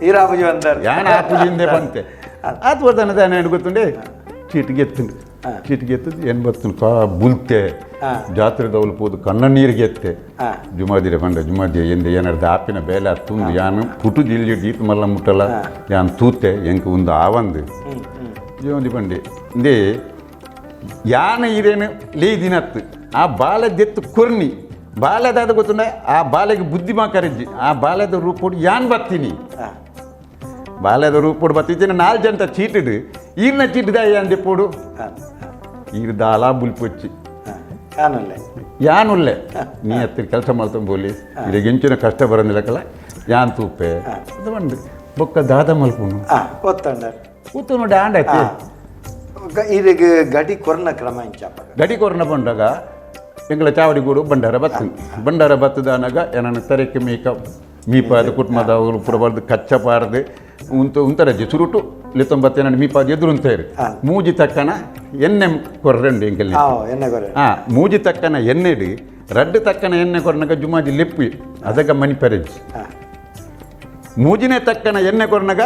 [SPEAKER 2] ಈರಾಬುಜಿ ಅಂತಾರೆ.
[SPEAKER 3] ಯಾನ ಆಪುಜಿಂದೆ ಬಂತೆ ಆತು ಬರ್ತಾನೆ ತಾನೆ ಗೊತ್ತುಂಡೆ. ಚೀಟಿಗೆ ಎತ್ತುಂಡು, ಚೀಟಿಗೆ ಎತ್ತದು ಎನ್ಬತ್ತು ಕಾ ಬುಲ್ತೆ. ಜಾತ್ರೆ ದೌಲು ಪೋದು ಕಣ್ಣ ನೀರಿಗೆ ಎತ್ತೆ. ಜುಮಾದಿರ ಪಂಡ, ಜುಮಾದಿ ಎಂದ ಏನಾರ್ದ ಆಪಿನ ಬೇಲೆ ತುಂದು ಯಾನು ಪುಟು ಜಿಲ್ಲಿ ಈತ್ ಮಲ್ಲ ಮುಟ್ಟಲ ಯಾನ್ ತೂತೆ ಎಂಕ್ ಒಂದು ಆವಂದು ಜೀವಂದಿ ಪಂಡೆ ಇಂದೇ ಯಾನ ಇರೇನು ಲೇ ದಿನತ್ತು ಆ ಬಾಲದೆತ್ತು ಕೊರ್ನಿ ಬಾಲದಾದ ಗೊತ್ತುಂಡ. ಆ ಬಾಲೆಗೆ ಬುದ್ಧಿ ಮಾಕರಿಜ್ಜಿ ಆ ಬಾಲದ ರೂಪೋಡು ಯಾನ್ ಬತ್ತೀನಿ. ಬಾಲ್ಯದ ರೂಪೋಡು ಬತ್ತಿದ್ದೀನಿ. ನಾಲ್ ಜಂತ ಚೀಟಿಡು ಈರ್ನ ಚೀಟಿದ ಯಾನ್ ದೆಪ್ಪೋಡು ಈರ್ ದಾಲ ಬುಲ್ಪೊಚ್ಚಿ.
[SPEAKER 2] ಆನಲ್ಲೇ.
[SPEAKER 3] ಯಾನುಲ್ಲೆ ನೀ ಹತ್ತಿರ ಕೆಲಸ ಮಾಡ್ತಂಬೋಲಿ ಇಡಗೆಂಚಿನ ಕಷ್ಟ ಬರಂದಿಲ್ಲಕಲ್ಲ ಯಾನ್ ತೂಪೆ ಅದು ಬಂದು ಬೊಕ್ಕ ದಾದ ಮಲ್ಪುನು.
[SPEAKER 2] ಒತ್ತಂಡ.
[SPEAKER 3] ಕೂತು ನೋಡಿ ಆಂಡಾಯ್ತು.
[SPEAKER 2] ಇದಕ್ಕೆ ಗಡಿ ಕೊರ್ನ ಕ್ರಮ ಇಂಚಪ್ಪ?
[SPEAKER 3] ಗಡಿ ಕೊರ್ನ ಬಂಡಾಗ ಎಂಗಳ ಚಾವಡಿಗೂಡು ಬಂಡಾರ ಬತ್ತು. ಬಂಡಾರ ಬತ್ತದಾನಾಗ ಏನನ್ನ ತರಕ್ಕೆ ಮೇಕ ಮೀಪಾದ ಕುಟುಂಬದವರು ಪೂರ ಬರ್ದು ಕಚ್ಚ ಪಾರ್ದು ಉಂತು ಉಂತರಜ್ಜಿ ಸುರುಟು ಲಿತ್ತೊಂಬತ್ತೇನ ಮೀಪಾದ ಎದುರು ಉಂತೇರು. ಮೂಜಿ ತಕ್ಕನ ಎಣ್ಣೆ ಕೊರ್ರಂಡು ಎಂಕಲ್ಲಿ.
[SPEAKER 2] ಎಣ್ಣೆ ಕೊರ.
[SPEAKER 3] ಮೂಜಿ ತಕ್ಕನ ಎಣ್ಣೆಡು ರಡ್ಡು ತಕ್ಕನ ಎಣ್ಣೆ ಕೊರ್ನಗ ಜುಮಾಜಿ ಲೆಪ್ಪು ಅದಗ ಮಣಿ ಪೆರಜ್ಜಿ. ಮೂಜಿನೇ ತಕ್ಕನ ಎಣ್ಣೆ ಕೊರ್ನಗ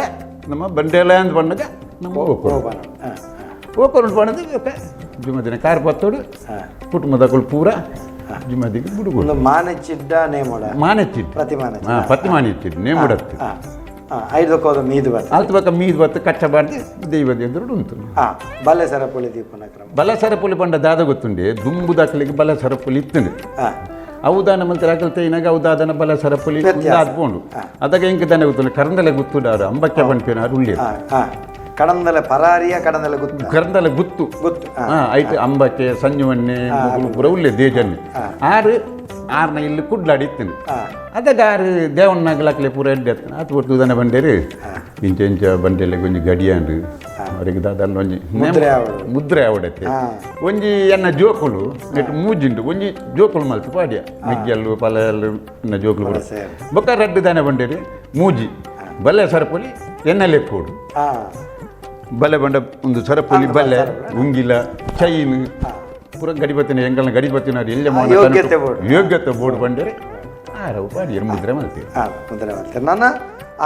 [SPEAKER 3] ನಮ್ಮ ಬಂಡೆಲ ಅಂದ್ ಬಂಡಗ ನಮ್ಮ ಓಕೊರು. ಓಕೊರು ಪಣದು ಜುಮದಿನ ಕಾರ್ ಪತ್ತೋಡು ಕುಟುಂಬದಗಳು ಪೂರ ಜುಮದಿಗೆ ಬುಡುಗು.
[SPEAKER 2] ಒಂದು ಮಾನಚಿಡ್ಡ ನೇಮೋಡ.
[SPEAKER 3] ಮಾನೆಚ್ಚಿಟ್ಟು.
[SPEAKER 2] ಪ್ರತಿಮಾನ.
[SPEAKER 3] ಪತಿಮಾನಿಚ್ಚಿಟ್ಟು ನೇಮುಡತ್ತು.
[SPEAKER 2] ಐದಕ್ಕೋದ ಮೀದು ಬರ್ತದೆ.
[SPEAKER 3] ಆಲ್ತು ಬಕ್ಕ ಮೀದು ಬತ್ತು ಕಚ್ಚ ಬಾರ್ದು ದೈವದ ಎದುರು ಉಂಟು.
[SPEAKER 2] ಬಲೆ ಸರಪುಳಿ ದೀಪನ ಕ್ರಮ.
[SPEAKER 3] ಬಲ ಸರಪುಲಿ ಪಂಡ ದಾದ ಗೊತ್ತುಂಡೆ, ದುಂಬು ದಾಖಲೆಗೆ ಬಲ ಸರಪುಲಿ ಇತ್ತುಂಡು. ಅವು ದಾನ ಮಂತ್ರ ಅಕಲ್ತೆ ಇನಾಗ ಅವು ದಾದನ ಬಲ ಸರಪುಲಿ
[SPEAKER 2] ವ್ಯತ್ಯಾಸ.
[SPEAKER 3] ಅದ್ಪೋಂಡು. ಅದಕ್ಕೆ ಎಂಕ್ ದಾನೆ ಗೊತ್ತುಂಡು, ಕರಂದಲೆ ಗುತ್ತುಡಾರು ಅಂಬಕ್ಕೆ ಪನ್ಪಿನಾರು ಉಳ್ಳೇರು.
[SPEAKER 2] ಕಡಂದಲೆ ಪರಾರಿಯ ಕಡಂದಲೆ ಗುತ್ತ.
[SPEAKER 3] ಕರಂದಲೆ ಗುತ್ತು.
[SPEAKER 2] ಗುತ್ತು.
[SPEAKER 3] ಐಟ್ ಅಂಬಕ್ಕೆ ಸಂಜುವನ್ನೆ ಮೊಗುಲು ಪೂರ ಉಳ್ಳೆ ದೇಜನ್ನೆ ಆರು ಆರ್ನ ಇಲ್ಲಿ ಕುಡ್ಲಾಡಿ ಇತ್ತುಂಡು. ಅದಕ್ಕೆ ಆರು ದೇವಣ್ಣಗ್ಲಕ್ಲೆ ಪೂರ ಎಡ್ಡೆ ಎತ್ತನ ಆತು ಹೊರ್ತು ಉದಾನೆ ಬಂಡೇರು ಇಂಚ ಇಂಚ ಬಂಡೆಲೆ ಒಂಜಿ ಗಡಿಯಾಂಡು ಅವರಿಗೆ ದಾದಲ್ಲ ಒಂಜಿ
[SPEAKER 2] ಮುದ್ರೆ ಆವಡು.
[SPEAKER 3] ಮುದ್ರೆ ಆವಡತ್ತೆ. ಒಂಜಿ ಎನ್ನ ಜೋಕುಲು ನೆಟ್ ಮೂಜಿಂಡು ಒಂಜಿ ಜೋಕುಲು ಮಲ್ತು ಪಾಡ್ಯ ಮಿಗ್ಗಲ್ಲು ಪಲಯಲ್ಲು ಎನ್ನ ಜೋಕುಲು ಪೂರ.
[SPEAKER 2] ಸೇರು.
[SPEAKER 3] ಬೊಕ್ಕ ರಡ್ಡು ದಾನೆ ಬಂಡೇರಿ ಮೂಜಿ ಬಲ್ಲೆ ಸರಪುಲಿ ಎಣ್ಣೆ ಲೆಪ್ಪೋಡು. ಬಲೆ ಬಂಡ ಒಂದು ಸರಪುಲಿ ಬಲ್ಲೆ ಉಂಗಿಲ ಚೈನ್ ಪೂರ ಗಡಿಬತ್ತಿನ ಎಂಕಲ್ನ ಗಡಿಬತ್ತಿನ ಎಲ್ಲೆ ಮೋನ
[SPEAKER 2] ಯೋಗ್ಯತೆ ಬೋರ್ಡ್.
[SPEAKER 3] ಯೋಗ್ಯತೆ ಬೋರ್ಡ್ ಬಂಡೇರಿ ಆರವು ಪಾಡಿಯರು ಮುದ್ರೆ ಮಲ್ತೀರಿ.
[SPEAKER 2] ಮುದ್ರೆ ಮಲ್ತೆ. ನನ್ನ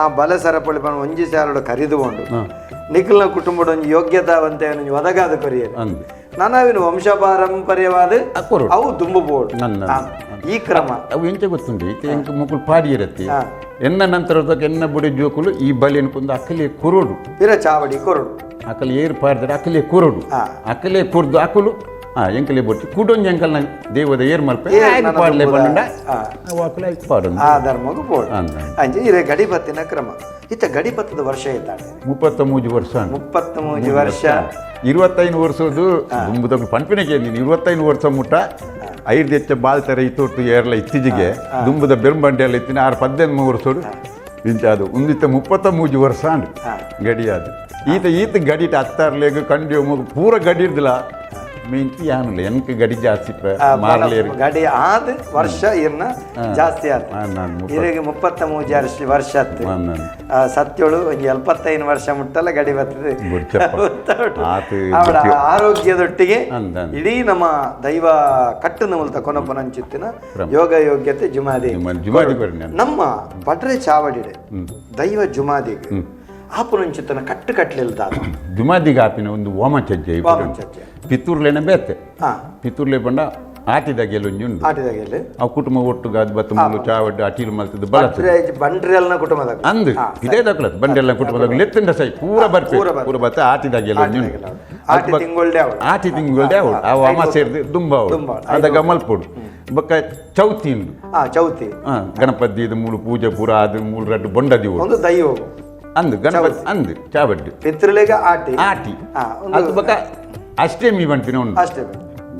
[SPEAKER 2] ಆ ಬಲೆ ಸರಪಳಿ ಪಂಡ ಒಂಜಿ ಸಾರಡು ಕರಿದುಕೊಂಡು ನಿಖಲ್ನ ಕುಟುಂಬದ ಒಂಜಿ ಯೋಗ್ಯತಾವಂತೆ ಒಂಜಿ ಒದಗಾದ ಕೊರಿಯರು.
[SPEAKER 3] ಅಂದು.
[SPEAKER 2] ನನವಿನ ವಂಶ ಪಾರಂಪರ್ಯವಾದ
[SPEAKER 3] ಕೊರಡು.
[SPEAKER 2] ಅವು ದುಂಬು ಬೋರ್ಡ್.
[SPEAKER 3] ನನ್ನ
[SPEAKER 2] ಈ ಕ್ರಮ.
[SPEAKER 3] ಅವು ಎಂಚ ಗೊತ್ತುಂಟು, ಇತ್ತೆ ಎಂಕ್ ಮುಕುಲು ಪಾಡಿಯರತ್ತೆ. ಎನ್ನ ನಂತರ ಎನ್ನ ಬುಡಿ ಜೋಕುಲು ಈ ಬಲಿಯನ್ನು ಕುಂದು ಅಕ್ಕಲೆ ಕುರುಡು.
[SPEAKER 2] ಪಿರ ಚಾವಡಿ ಕೊರಡು.
[SPEAKER 3] ಅಕಲೆ ಏರು ಪಾಡ್ದರೆ ಅಕಲೆ ಕುರುಡು. ಅಕಲೆ ಕುರ್ದು ಅಕುಲು ಎಂಕಲೆ ಬೊಟ್ಟು ಕುಡೊಂಜಿ ಎಂಕಲ್ನ ದೇವದ ಏರ್ ಮಲ್ಪೆ
[SPEAKER 2] ಏರ್
[SPEAKER 3] ಆಯ್ತು
[SPEAKER 2] ನನ್ನ
[SPEAKER 3] ಪಾಡ್ಲೆ
[SPEAKER 2] ದುಂಬುದ.
[SPEAKER 3] ಪಂಡ ಅವು ಅಕುಲು ಐಕ್ ಪಾಡೊಂದು.
[SPEAKER 2] ಆ ಧರ್ಮಗೂ ಬೋರ್ಡ್.
[SPEAKER 3] ಅಂದ.
[SPEAKER 2] ಅಂಚೆ ಇರೆ ಗಡಿಪತ್ತಿನ ಕ್ರಮ. ಇತ್ತ ಗಡಿಪತ್ತದ ವರ್ಷ ಇದ್ದಾಳೆ?
[SPEAKER 3] 33 ವರ್ಷ ಅಂದು.
[SPEAKER 2] 33 ವರ್ಷ.
[SPEAKER 3] 25 ವರ್ಷದ್ದು ದುಂಬುದ ಪಂಪಿನಕ್ಕೆ ನೀನು 25 ವರ್ಷ ಮುಟ್ಟ ಐದು ಹೆಚ್ಚ ಬಾಲ್ತರ ಇತ್ತೊಟ್ಟು ಏರ್ಲ ಇತ್ತೀಚೆಗೆ ದುಂಬುದ ಬೆರುಂಬಂಡಿ ಎಲ್ಲ ಇತ್ತಿನ ಆರು 18 ವರ್ಷೋಡು ಇಂಚ ಅದು ಒಂದಿತ್ತ 33 ವರ್ಷ ಅಂಡು ಗಡಿಯಾದು. ಈತ ಈತ ಗಡಿಟ ಹತ್ತಾರ್ಲೇಗು ಕಂಡಿ ಪೂರ ಗಡಿ ಇರ್ದಿಲ್ಲ. Main ಯಾನುಲ್ಲ ಎನ್ಕ ಗಡಿ ಜಾಸ್ತಿ ಮಾರ್ಲೇರು
[SPEAKER 2] ಗಡಿ ಆದ ವರ್ಷ ಇರ್ನ ಜಾಸ್ತಿ ಆತ.
[SPEAKER 3] ನಾನು
[SPEAKER 2] ಇರಿಗೆ 33 ವರ್ಷ ಆತು.
[SPEAKER 3] ನಾನು
[SPEAKER 2] ಸತ್ಯೋಳು ಒಂಜಿ 75 ವರ್ಷ ಮುಟ್ಟಲ್ಲ ಗಡಿ ಬರ್ತದೆ.
[SPEAKER 3] ಬುಡ್ಚಪ್ಪ. ಆತು.
[SPEAKER 2] ಅವಳ ಆರೋಗ್ಯದೊಟ್ಟಿಗೆ
[SPEAKER 3] ಅಂದ, ಅಂದ.
[SPEAKER 2] ಇಡೀ ನಮ್ಮ ದೈವ ಕಟ್ಟನ ಮೂಲಕ ಕೊನಪನಂಚಿತ್ತಿನ ಯೋಗ ಯೋಗ್ಯತೆ ಜುಮಾದಿ
[SPEAKER 3] ಜುಮಾದಿ ಕೊರ್ನಿ ಅಂದ್.
[SPEAKER 2] ನಮ್ಮ ಪಟ್ರೆ ಚಾವಡಿಡೆ ದೈವ ಜುಮಾದಿಗೆ ಆಪುನಂಚಿತ್ತನ ಕಟ್ಟು ಕಟ್ಟಲಿಲ್ಲ.
[SPEAKER 3] ಜುಮಾದಿಗೆ ಆಪಿನ ಒಂದು ವಾಮಚಜ್ಜೆ.
[SPEAKER 2] ವಾಮಚಜ್ಜೆ.
[SPEAKER 3] ಪಿತ್ತೂರ್ಲೇನ ಬೇತೆ. ಪಿತ್ತೂರ್ಲೆ ಪಂಡ ಆಟಿದಾಗೆಲ್ಲ ಒಂಜಿ ಉಂಡು.
[SPEAKER 2] ಆಟಿದಾಗೆಲ್ಲ
[SPEAKER 3] ಅವು ಕುಟುಂಬ ಒಟ್ಟುಗಾದ್ ಬತ್ತು ಮುಳ್ಳು ಚಾವಡ್ಡು ಅಟೀಲ್ ಮಲ್ತದ್ದು ಬಳಸು
[SPEAKER 2] ಬಂಡ್ರೆಲ್ನ ಕುಟುಂಬದ
[SPEAKER 3] ಅಂದು ಇದೇ ದಕ್ಕಲತ್ತು ಬಂಡೆಲ್ಲ ಕುಟುಂಬದಾಗ ಲೆತ್ತಂಡ ಸೈ ಪೂರ ಬರ್ಪೆ.
[SPEAKER 2] ಪೂರ ಬರ್ಪೆ.
[SPEAKER 3] ಪೂರ ಬತ್ತ ಆಟಿದಾಗೆಲ್ಲ ಒಂಜಿ ಉಂಡು.
[SPEAKER 2] ಆಟಿ ತಿಂಗೊಳ್ಡೆ ಅವಳು.
[SPEAKER 3] ಆಟಿ ತಿಂಗೊಳ್ಡೆ ಅವಳು ಅವು ಅಮ್ಮ ಸೇರಿದು ದುಂಬ ಅವಳು.
[SPEAKER 2] ದುಂಬ ಅವಳು.
[SPEAKER 3] ಅದಾಗ ಮಲ್ಪೊಡು ಬೊಕ್ಕ ಚೌತಿ ಉಂಡು.
[SPEAKER 2] ಚೌತಿ.
[SPEAKER 3] ಗಣಪತಿ ಇದು ಮೂಲು ಪೂಜೆ ಪೂರ ಅದು ಮೂಲು ರಡ್ಡು ಬೊಂಡದಿ
[SPEAKER 2] ಒಂದು ದೈವ
[SPEAKER 3] ಅಂದು ಗಣಪತಿ ಅಂದು ಚಾವಡ್ಡು
[SPEAKER 2] ಪಿತೃಲೇಗ ಆಟಿ
[SPEAKER 3] ಆಟಿ
[SPEAKER 2] ಒಂದು
[SPEAKER 3] ಅದು ಬೊಕ್ಕ ಅಷ್ಟೇಮಿ ಪನ್ಪಿನ ಉಂಡು.
[SPEAKER 2] ಅಷ್ಟೇ.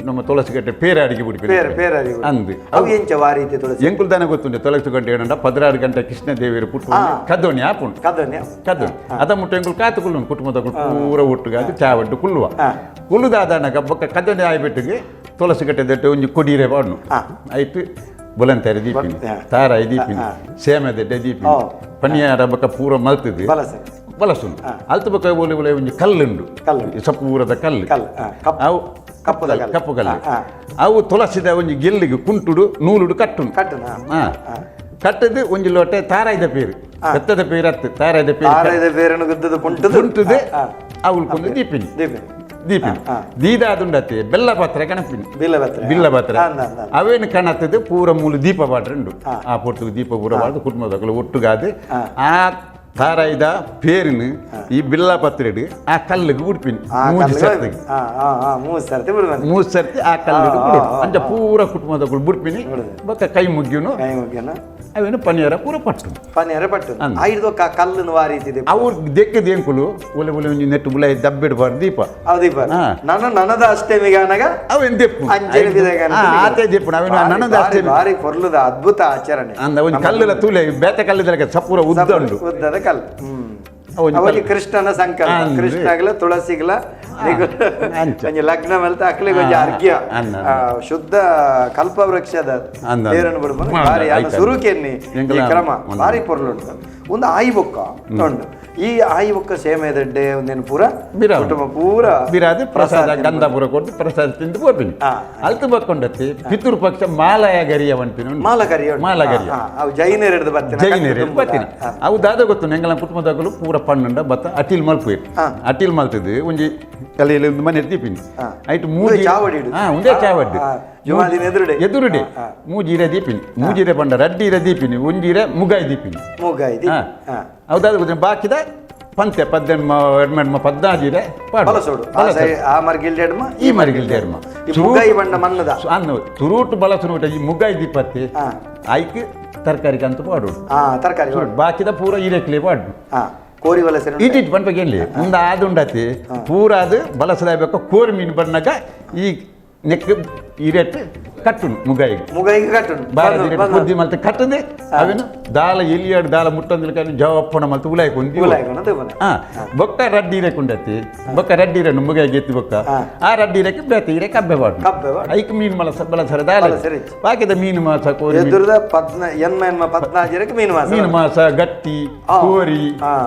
[SPEAKER 3] ನಮ್ಮ ತುಳಸಿ ಕಟ್ಟೆ ಪೇರೆ ಅಡಿಗೆ ಬಿಡ್ಪಿನ
[SPEAKER 2] ಪೇರ್ ಪೇರಾರಿ
[SPEAKER 3] ಅಂದು
[SPEAKER 2] ಅವು ಎಂಚ ವಾರೀತಿ ತುಳಸಿ
[SPEAKER 3] ಎಂಕುಲ್ ದಾನೆ ಗೊತ್ತುಂಟು ತುಳಸಿ ಗಂಟೆ ಏನಂಡ 16 ಗಂಟೆ ಕೃಷ್ಣ ದೇವಿಯರು ಪುಟ್ಟು ಕದೋಣಿ ಆಪುಂಡು.
[SPEAKER 2] ಕದನೆ
[SPEAKER 3] ಕದೋಣಿ ಅದ ಮುಟ್ಟ ಎಂಕುಲ್ ಕಾತು ಕುಳ್ಳು ಕುಟುಂಬದ ಪೂರ ಒಟ್ಟುಗಾದು ಚಾವಡ್ಡು ಕುಳ್ಳುವ ಕುಳ್ಳುದಾದನಗ ಬೊಕ್ಕ ಕದೋಣಿ ಆಯ್ಬಿಟ್ಟಿಗೆ ತುಳಸಿ ಕಟ್ಟೆ ದಟ್ಟ ಒಂಜಿ ಕೊಡೀರೆ ಪಾಡ್ನು ಆಯ್ತು ಬುಲಂತಾರೆ ದೀಪಿನಿ ತಾರಾಯಿ ದೀಪಿನಿ ಸೇಮೆ ದಡ್ಡೆ ದೀಪಿನಿ ಪನಿಯಾರ ಬೊಕ್ಕ ಪೂರ ಮಲ್ತದು
[SPEAKER 2] ಬಲಸೆ
[SPEAKER 3] ಬಲಸುಂಡು ಅಲ್ತು ಬೊಕ್ಕ ಓಲೆ ಓಲೆ ಒಂಜಿ ಕಲ್ಲುಂಡು
[SPEAKER 2] ಕಲ್ಲು.
[SPEAKER 3] ಸಪೂರದ ಕಲ್ಲು
[SPEAKER 2] ಕಲ್ಲು
[SPEAKER 3] ಅವು
[SPEAKER 2] ಕಪ್ಪುದ ಕಲ್ಲು.
[SPEAKER 3] ಕಪ್ಪು ಕಲ್ಲು ಅವು ತುಳಸಿದ ಒಂಜಿ ಗೆಲ್ಲಿಗೆ ಕುಂಟುಡು ನೂಲುಡು ಕಟ್ಟುಂಡು.
[SPEAKER 2] ಕಟ್ಟುನ
[SPEAKER 3] ಕಟ್ಟದು ಒಂಜಿ ಲೋಟೆ ತಾರಾಯ್ದ ಪೇರು ಕತ್ತದ ಪೇರು ಅತ್ತು ತಾರಾಯ್ದ ಪೇರು
[SPEAKER 2] ತಾರಾಯ್ದ ಪೇರನ್ನು ಗುದ್ದದ ಕುಂಟುದು
[SPEAKER 3] ಕುಂಟುದು ಅವಳು ದೀಪಿನಿ
[SPEAKER 2] ದೀಪಿನಿ
[SPEAKER 3] ದೀಪಿನಿ ದೀದಾದುಂಡತ್ತೆ ಬೆಲ್ಲ ಪಾತ್ರೆ ಕಣಪಿನಿ
[SPEAKER 2] ಬಿಲ್ಲಪತ್ರೆ
[SPEAKER 3] ಬಿಲ್ಲ ಪಾತ್ರೆ
[SPEAKER 2] ಅಂದ, ಅಂದ, ಅಂದ.
[SPEAKER 3] ಅವೇನು ಕಣತ್ತದು ಪೂರ ಮೂಲು ದೀಪ ಪಾಟ್ರುಂಡು ಆ ಪೊರ್ತುಗು ದೀಪ ಪೂರ ಬಾರ್ದು ಕುಟುಂಬದಕ್ಕಲು ಒಟ್ಟುಗಾದು ಆ ತಾರಾಯ್ದ ಪೇರಿನ ಈ ಬಿಲ್ಲ ಪತ್ರೆಡು ಆ ಕಲ್ಲಿಗೆ ಉಡ್ಪಿನಿ ಮೂಜಿ ಸರ್ತಿಗೆ
[SPEAKER 2] ಆ, ಆ, ಆ, ಮೂರು ಸರ್ತಿ ಬಿಡುವನು.
[SPEAKER 3] ಮೂರು ಸರ್ತಿ ಆ ಕಲ್ಲಿಗೆ ಬಿಡು ಅಂಚ ಪೂರ ಕುಟುಂಬದಕ್ಕಲು ಬುಡ್ಪಿನಿ ಬೊಕ್ಕ ಕೈ ಮುಗ್ಗಿನು
[SPEAKER 2] ಕೈ ಮುಗ್ಯನ
[SPEAKER 3] ಅವೇನು ಪನಿಯಾರ ಪೂರ ಪಟ್ಟು
[SPEAKER 2] ಪನಿಯಾರ ಪಟ್ಟು ಐದು ಕಲ್ಲನ್ನು ವಾರೀತಿದೆ
[SPEAKER 3] ಅವ್ರು ದೆಕ್ಕದ ಎಂಕುಲು ಒಲೆ ಒಲೆ ಒಂಜಿ ನೆಟ್ಟು ಬುಲ ದಬ್ಬಿಡು ಬಾರ್ದು ದೀಪ
[SPEAKER 2] ಹೌದೀಪ ನಾನು ನನದ ಅಷ್ಟಮಿಗೆ ಅನಗ
[SPEAKER 3] ಅವೇನು ದೆಪ್ಪು
[SPEAKER 2] ಅಂಜನೆ ಬಿದಗ
[SPEAKER 3] ಆತೆ ದೆಪ್ಪು ಅವೇನು ನನದ ಅಷ್ಟೇ
[SPEAKER 2] ಭಾರಿ ಪೊರ್ಲುದ ಅದ್ಭುತ ಆಚರಣೆ.
[SPEAKER 3] ಅಂದ ಒಂಜಿ ಕಲ್ಲುಲ ತೂಲೆ ಬೇತೆ ಕಲ್ಲುದಲಕ ಸಪೂರ ಉದ್ದ ಉಂಡು.
[SPEAKER 2] ಉದ್ದದ ಕಲ್ಲು.
[SPEAKER 3] ಒಂಜಿ
[SPEAKER 2] ಅವಲ್ಲಿ ಕೃಷ್ಣನ ಸಂಕಲ್ಪ
[SPEAKER 3] ಅಂದ್.
[SPEAKER 2] ಕೃಷ್ಣಗ್ಲ ತುಳಸಿಗ್ಲ
[SPEAKER 3] ಅಂಚ.
[SPEAKER 2] ಒಂಜಿ ಲಗ್ನ ಮಲ್ತ ಅಕ್ಲಿಗೆ ಒಂಜಿ ಅರ್ಘ್ಯ
[SPEAKER 3] ಅಂದ,
[SPEAKER 2] ಶುದ್ಧ ಕಲ್ಪವೃಕ್ಷದ
[SPEAKER 3] ಅಂದ, ಅಂದ.
[SPEAKER 2] ತೇರನ್ನು ಬಿಡ್ಬೋದು.
[SPEAKER 3] ಅಂದ,
[SPEAKER 2] ಭಾರಿ
[SPEAKER 3] ಆಯ್ತು, ಆಯ್ತು.
[SPEAKER 2] ಸುರುಕೆನ್ನಿ ಈ
[SPEAKER 3] ಎಂಕಲ
[SPEAKER 2] ಕ್ರಮ
[SPEAKER 3] ಒಂದು.
[SPEAKER 2] ಭಾರಿ ಪೊರ್ಲುಂಟು. ಒಂದು ಆಯಿ ಬೊಕ್ಕ ಉಂಟು. ಈ ಆಯಿ ಬೊಕ್ಕ ಸೇಮೆದಡ್ಡೆ ಒಂದೇನು ಪೂರ
[SPEAKER 3] ಬಿರಾವು.
[SPEAKER 2] ಕುಟುಂಬ ಪೂರ
[SPEAKER 3] ಬಿರಾದು ಪ್ರಸಾದ ಗಂಧ ಪೂರ ಕೊಟ್ಟು ಪ್ರಸಾದ ತಿಂದು ಪೋಪಿನಿ. ಅಲ್ತು ಬಕ್ಕೊಂಡತ್ತಿ ಪಿತೃ ಪಕ್ಷ ಮಾಲಯ ಗರಿಯ ಪನ್ಪಿನ ಉಂಟು.
[SPEAKER 2] ಮಾಲಗರಿಯ ಉಂಟು.
[SPEAKER 3] ಮಾಲಗರಿಯ.
[SPEAKER 2] ಅವು ಜೈನರು ಹಿಡ್ದು ಬರ್ತೀನಿ
[SPEAKER 3] ಜೈನರು ಹಿಡ್ದು ಬರ್ತೀನಿ. ಅವು ದಾದ ಗೊತ್ತು ಎಂಗಲ ಕುಟುಂಬದಾಗಲು ಪೂರ ಪಣ್ಣುಂಡ ಬತ್ತ ಅಟಿಲ್ ಮಲ್ಪುವೆರ್. ಅಟಿಲ್ ಮಲ್ತದ್ದು ಒಂಜಿ ಕಲೆಯಲ್ಲಿ ಒಂದು ಮನೆ ದೀಪಿನಿ ಐಟ್ ಮೂಜಿ
[SPEAKER 2] ಚಾವಡಿ ಇಡುದು.
[SPEAKER 3] ಒಂದೇ ಚಾವಡಿ.
[SPEAKER 2] ಜುಮಾದಿನ ಎದುರುಡೆ.
[SPEAKER 3] ಎದುರುಡೆ ಮೂಜೀರೆ ದೀಪಿನಿ ಮೂಜೀರೆ ಪಂಡ ರಡ್ಡೀರೆ ದೀಪಿನಿ ಒಂಜೀರೆ ಮುಗಾಯಿ ದೀಪಿನಿ
[SPEAKER 2] ಮೂಗಾಯಿ
[SPEAKER 3] ಹೌದಾದ ಗೊತ್ತಿನ ಬಾಕಿದ ಪಂತೆ ಪದ್ದೆಣ್ಮ ಎಡ್ಮೆಣ್ಮ ಪದ್ನಾಜೀರೆ ಪಾಡು.
[SPEAKER 2] ಬಲಸೋಡು
[SPEAKER 3] ಬಲಸೋಡು.
[SPEAKER 2] ಆ ಮರ್ಗಿಲ್ಡೆ ಎಡ್ಮ
[SPEAKER 3] ಈ ಮರ್ಗಿಲ್ಡೆ ಎಡ್ಮ.
[SPEAKER 2] ಈ ಮುಗಾಯಿ ಬಣ್ಣ ಮಣ್ಣದ
[SPEAKER 3] ಅನ್ನು ತುರುಟು ಬಲಸುನ ಈ ಮುಗಾಯಿ ದೀಪತ್ತಿ ಐಕ್ ತರಕಾರಿ ಕಂತು ಪಾಡು.
[SPEAKER 2] ತರಕಾರಿ
[SPEAKER 3] ಬಾಕಿದ ಪೂರ ಈರೆಕ್ಲೆ ಪಾಡು.
[SPEAKER 2] ಕೋರಿ ವಲಸೆ
[SPEAKER 3] ಇಟ್ಟಿಟ್ಟು ಪನ್ಪಕ್ಕೆ ಎಲ್ಲಿ ಮುಂದೆ ಆದುಂಡತಿ ಪೂರ ಅದು ಬಲಸದಾಗಬೇಕು ಕೋರಿ ಮೀನು ಬಣ್ಣಗ ಈ ನೆಕ್ ಈರೆಟ್ ಕಟ್ಟುನು ಮುಗಾಯಿಗೆ
[SPEAKER 2] ಮುಗಾಯಿಗೆ ಕಟ್ಟುನು
[SPEAKER 3] ಬಾರ ಬುದ್ಧಿ ಮಲ್ತೆ ಕಟ್ಟದೆ ಅವೇನು ದಾಲ ಎಲಿಯಾಡು ದಾಲ ಮುಟ್ಟಂದಿಲ್ಲ ಜವಪ್ಪಣ ಮಲ್ತು ಉಲಾಯ್ ಕೊಂದಿ ಬೊಕ್ಕ ರಡ್ಡಿ ಇರಕ್ಕೆ ಉಂಡತಿ ಬೊಕ್ಕ ರಡ್ಡಿ ಇರನ್ನು ಮುಗಾಯಿಗೆ ಎತ್ತಿ ಬೊಕ್ಕ ಆ ರಡ್ಡಿ ಇರಕ್ಕೆ ಬೇತೆ ಇರಕ್ಕೆ ಕಬ್ಬೆ ಬಾಡು ಐಕ್ ಮೀನು ಮಲಸ ಬಲಸರ ದಾಲ ಬಾಕಿದ ಮೀನು ಮಾಸ ಕೋರಿ
[SPEAKER 2] ಎದುರದ ಪದ್ನ ಎನ್ಮ ಎನ್ಮ ಪದ್ನಾಜಿರಕ್ಕೆ ಮೀನು ಮಾಸ
[SPEAKER 3] ಮೀನು ಮಾಸ ಗಟ್ಟಿ ಕೋರಿ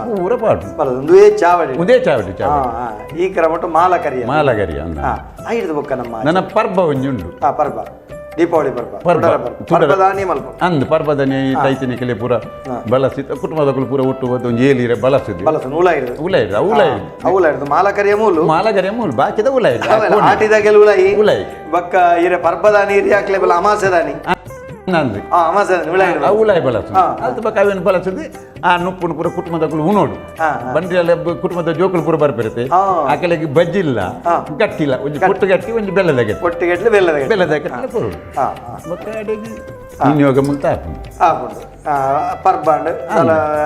[SPEAKER 3] ಪೂರ ಪಾಡು
[SPEAKER 2] ಒಂದೇ ಚಾವಡಿ
[SPEAKER 3] ಒಂದೇ ಚಾವಡಿ ಚಾವಡಿ
[SPEAKER 2] ಈ ಕ್ರಮಟು ಮಾಲಕರಿಯ
[SPEAKER 3] ಮಾಲಕರಿಯ ಅಂದ
[SPEAKER 2] ಐದು ಬೊಕ್ಕ ನಮ್ಮ
[SPEAKER 3] ನನ್ನ ಪರ್ಬ ಒಂಜಿ ಉಂಡು
[SPEAKER 2] ಪರ್ಬ ದೀಪಾವಳಿ ಪರ್ಬ ಪರ್ಬದಾನಿ ಮಲ್ಪ
[SPEAKER 3] ಅಂದ್ ಪರ್ಬದನೆ ತೈತಿನಿಕಲೆ ಪೂರ ಬಳಸಿ ಕುಟುಂಬದಕುಲು ಪೂರ ಒಟ್ಟು ಒಂದು ಏಲಿರೆ ಬಳಸಿದ್ದು
[SPEAKER 2] ಬಳಸ ಉಲ ಇಡುದು
[SPEAKER 3] ಉಲ ಇಡುದು ಉಲ ಇಡುದು
[SPEAKER 2] ಉಲ ಇಡುದು ಮಾಲಕರಿಯ ಮೂಲು
[SPEAKER 3] ಮಾಲಕರಿಯ ಮೂಲು ಬಾಕಿದ ಉಲ ಇಡುದು
[SPEAKER 2] ಆಟಿದಾಗೆಲ್ಲ ಉಲಾಯಿ
[SPEAKER 3] ಉಲಾಯಿ
[SPEAKER 2] ಬಕ್ಕ ಇರೆ ಪರ್ಬದಾನಿ ಇರಿ ಹಾಕ್ಲೆ ಬಲ ಅಮಾಸೆದಾನಿ
[SPEAKER 3] ನಂದು
[SPEAKER 2] ಅಮಾಸೆದಾನಿ ಉಲ ಇಡುದು
[SPEAKER 3] ಉಲಾಯಿ ಬಳಸು ಅದು ಬಕ್ಕ ಅವೇನು ಬಳಸಿದ್ದು ಆ ನುಪ್ಪುನು ಪೂರ ಕುಟುಂಬದಕುಲು ಉಣೋಡು ಬಂದ್ರಿಯಲ್ಲ ಕುಟುಂಬದ ಜೋಕುಲು ಪೂರ ಬರ್ಪಿರುತ್ತೆ ಆಕಲೆಗೆ ಬಜ್ಜಿ ಇಲ್ಲ ಗಟ್ಟಿಲ್ಲ ಒಂಜಿ ಪೊಟ್ಟು ಗಟ್ಟಿ ಒಂಜಿ ಬೆಲ್ಲದ ಗಟ್ಟಿ
[SPEAKER 2] ಪೊಟ್ಟು ಗಟ್ಟಿ ಬೆಲ್ಲದ ಗಟ್ಟಿ
[SPEAKER 3] ಬೆಲ್ಲದ ಗಟ್ಟಿ ಕೊರಡು ಮತ್ತೆ ಅಡಿಗೆ ವಿನಿಯೋಗ ಮುಲ್ತ ಆಪುಂಡು.
[SPEAKER 2] ಆಪುಂಡು. ಪರ್ಬಾಂಡ್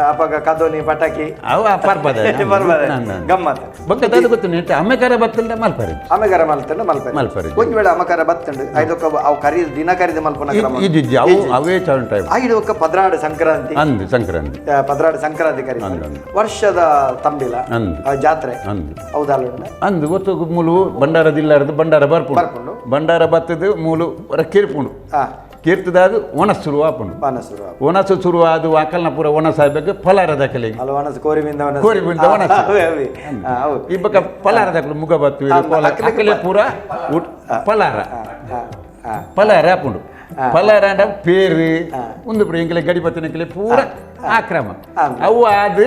[SPEAKER 2] ಅಪಗ ಕದೋನಿ ಪಟಾಕಿ.
[SPEAKER 3] ಅವು ಆ ಪರ್ಬದ
[SPEAKER 2] ಪರ್ಬದ ಗಮ್ಮತ್.
[SPEAKER 3] ಬೊಕ್ಕ ದಾದ ಗೊತ್ತುಂಡು, ಅಮೆಕಾರ ಬತ್ತಂಡ ಮಲ್ಪರೆ.
[SPEAKER 2] ಅಮೆಕಾರ ಮಲ್ತಂಡ ಮಲ್ಪರೆ.
[SPEAKER 3] ಮಲ್ಪರೆ.
[SPEAKER 2] ಒಂಜಿ ವೇಳೆ ಅಮಕಾರ ಬತ್ತಂಡು ಐದೊಕ್ಕ ಅವು ಕರಿ ದಿನ ಕರಿದು ಮಲ್ಪುನ ಕ್ರಮ.
[SPEAKER 3] ಇಜ್ಜಿ, ಅವು ಅವೇ ಚೌಂಟ.
[SPEAKER 2] ಐದೊಕ್ಕ 12 ಸಂಕ್ರಾಂತಿ.
[SPEAKER 3] ಅಂದು ಸಂಕ್ರಾಂತಿ.
[SPEAKER 2] 12 ಸಂಕ್ರಾಂತಿ ಕರಿ ವರ್ಷದ ತಂಬಿಲ ಜಾತ್ರೆ.
[SPEAKER 3] ಅಂದು
[SPEAKER 2] ಹೌದಲ್ಲ?
[SPEAKER 3] ಅಂದು ಗೊತ್ತು, ಮೂಲು ಬಂಡಾರ ದಿಲ್ಲಾರದು ಬಂಡಾರ ಬರ್ಪುಂಡು. ಬಂಡಾರ ಬತ್ತದು ಮೂಲು ಕಿರ್ಪುಂಡು. ಕೀರ್ತದಾದ ಒಣಸು ಶುರು ಆಪುಂಡು. ಒಣಸು ಶುರು ಆದ ವಾಕಲ್ನ ಪೂರ ಒಣಸು ಆಗ್ಬೇಕು ಫಲಾರ ದಾಖಲೆ. ಕೋರಿ ಬಿಂದ ಒಣಸು. ಈ ಬಕ್ಕ ಫಲಾರ ದಾಖಲೆ ಮುಗ ಬತ್ತು ಅಕಲೆ ಪೂರ ಫಲಾರ ಫಲಾರ ಆಪುಂಡು. ಫಲಾರ ಅಂಡ ಪೇರು ಒಂದು ಪೂರ ಎಂಕಲೆ ಗಡಿ ಬತ್ತಿನ ಪೂರ ಆಕ್ರಮ ಅವು ಆದ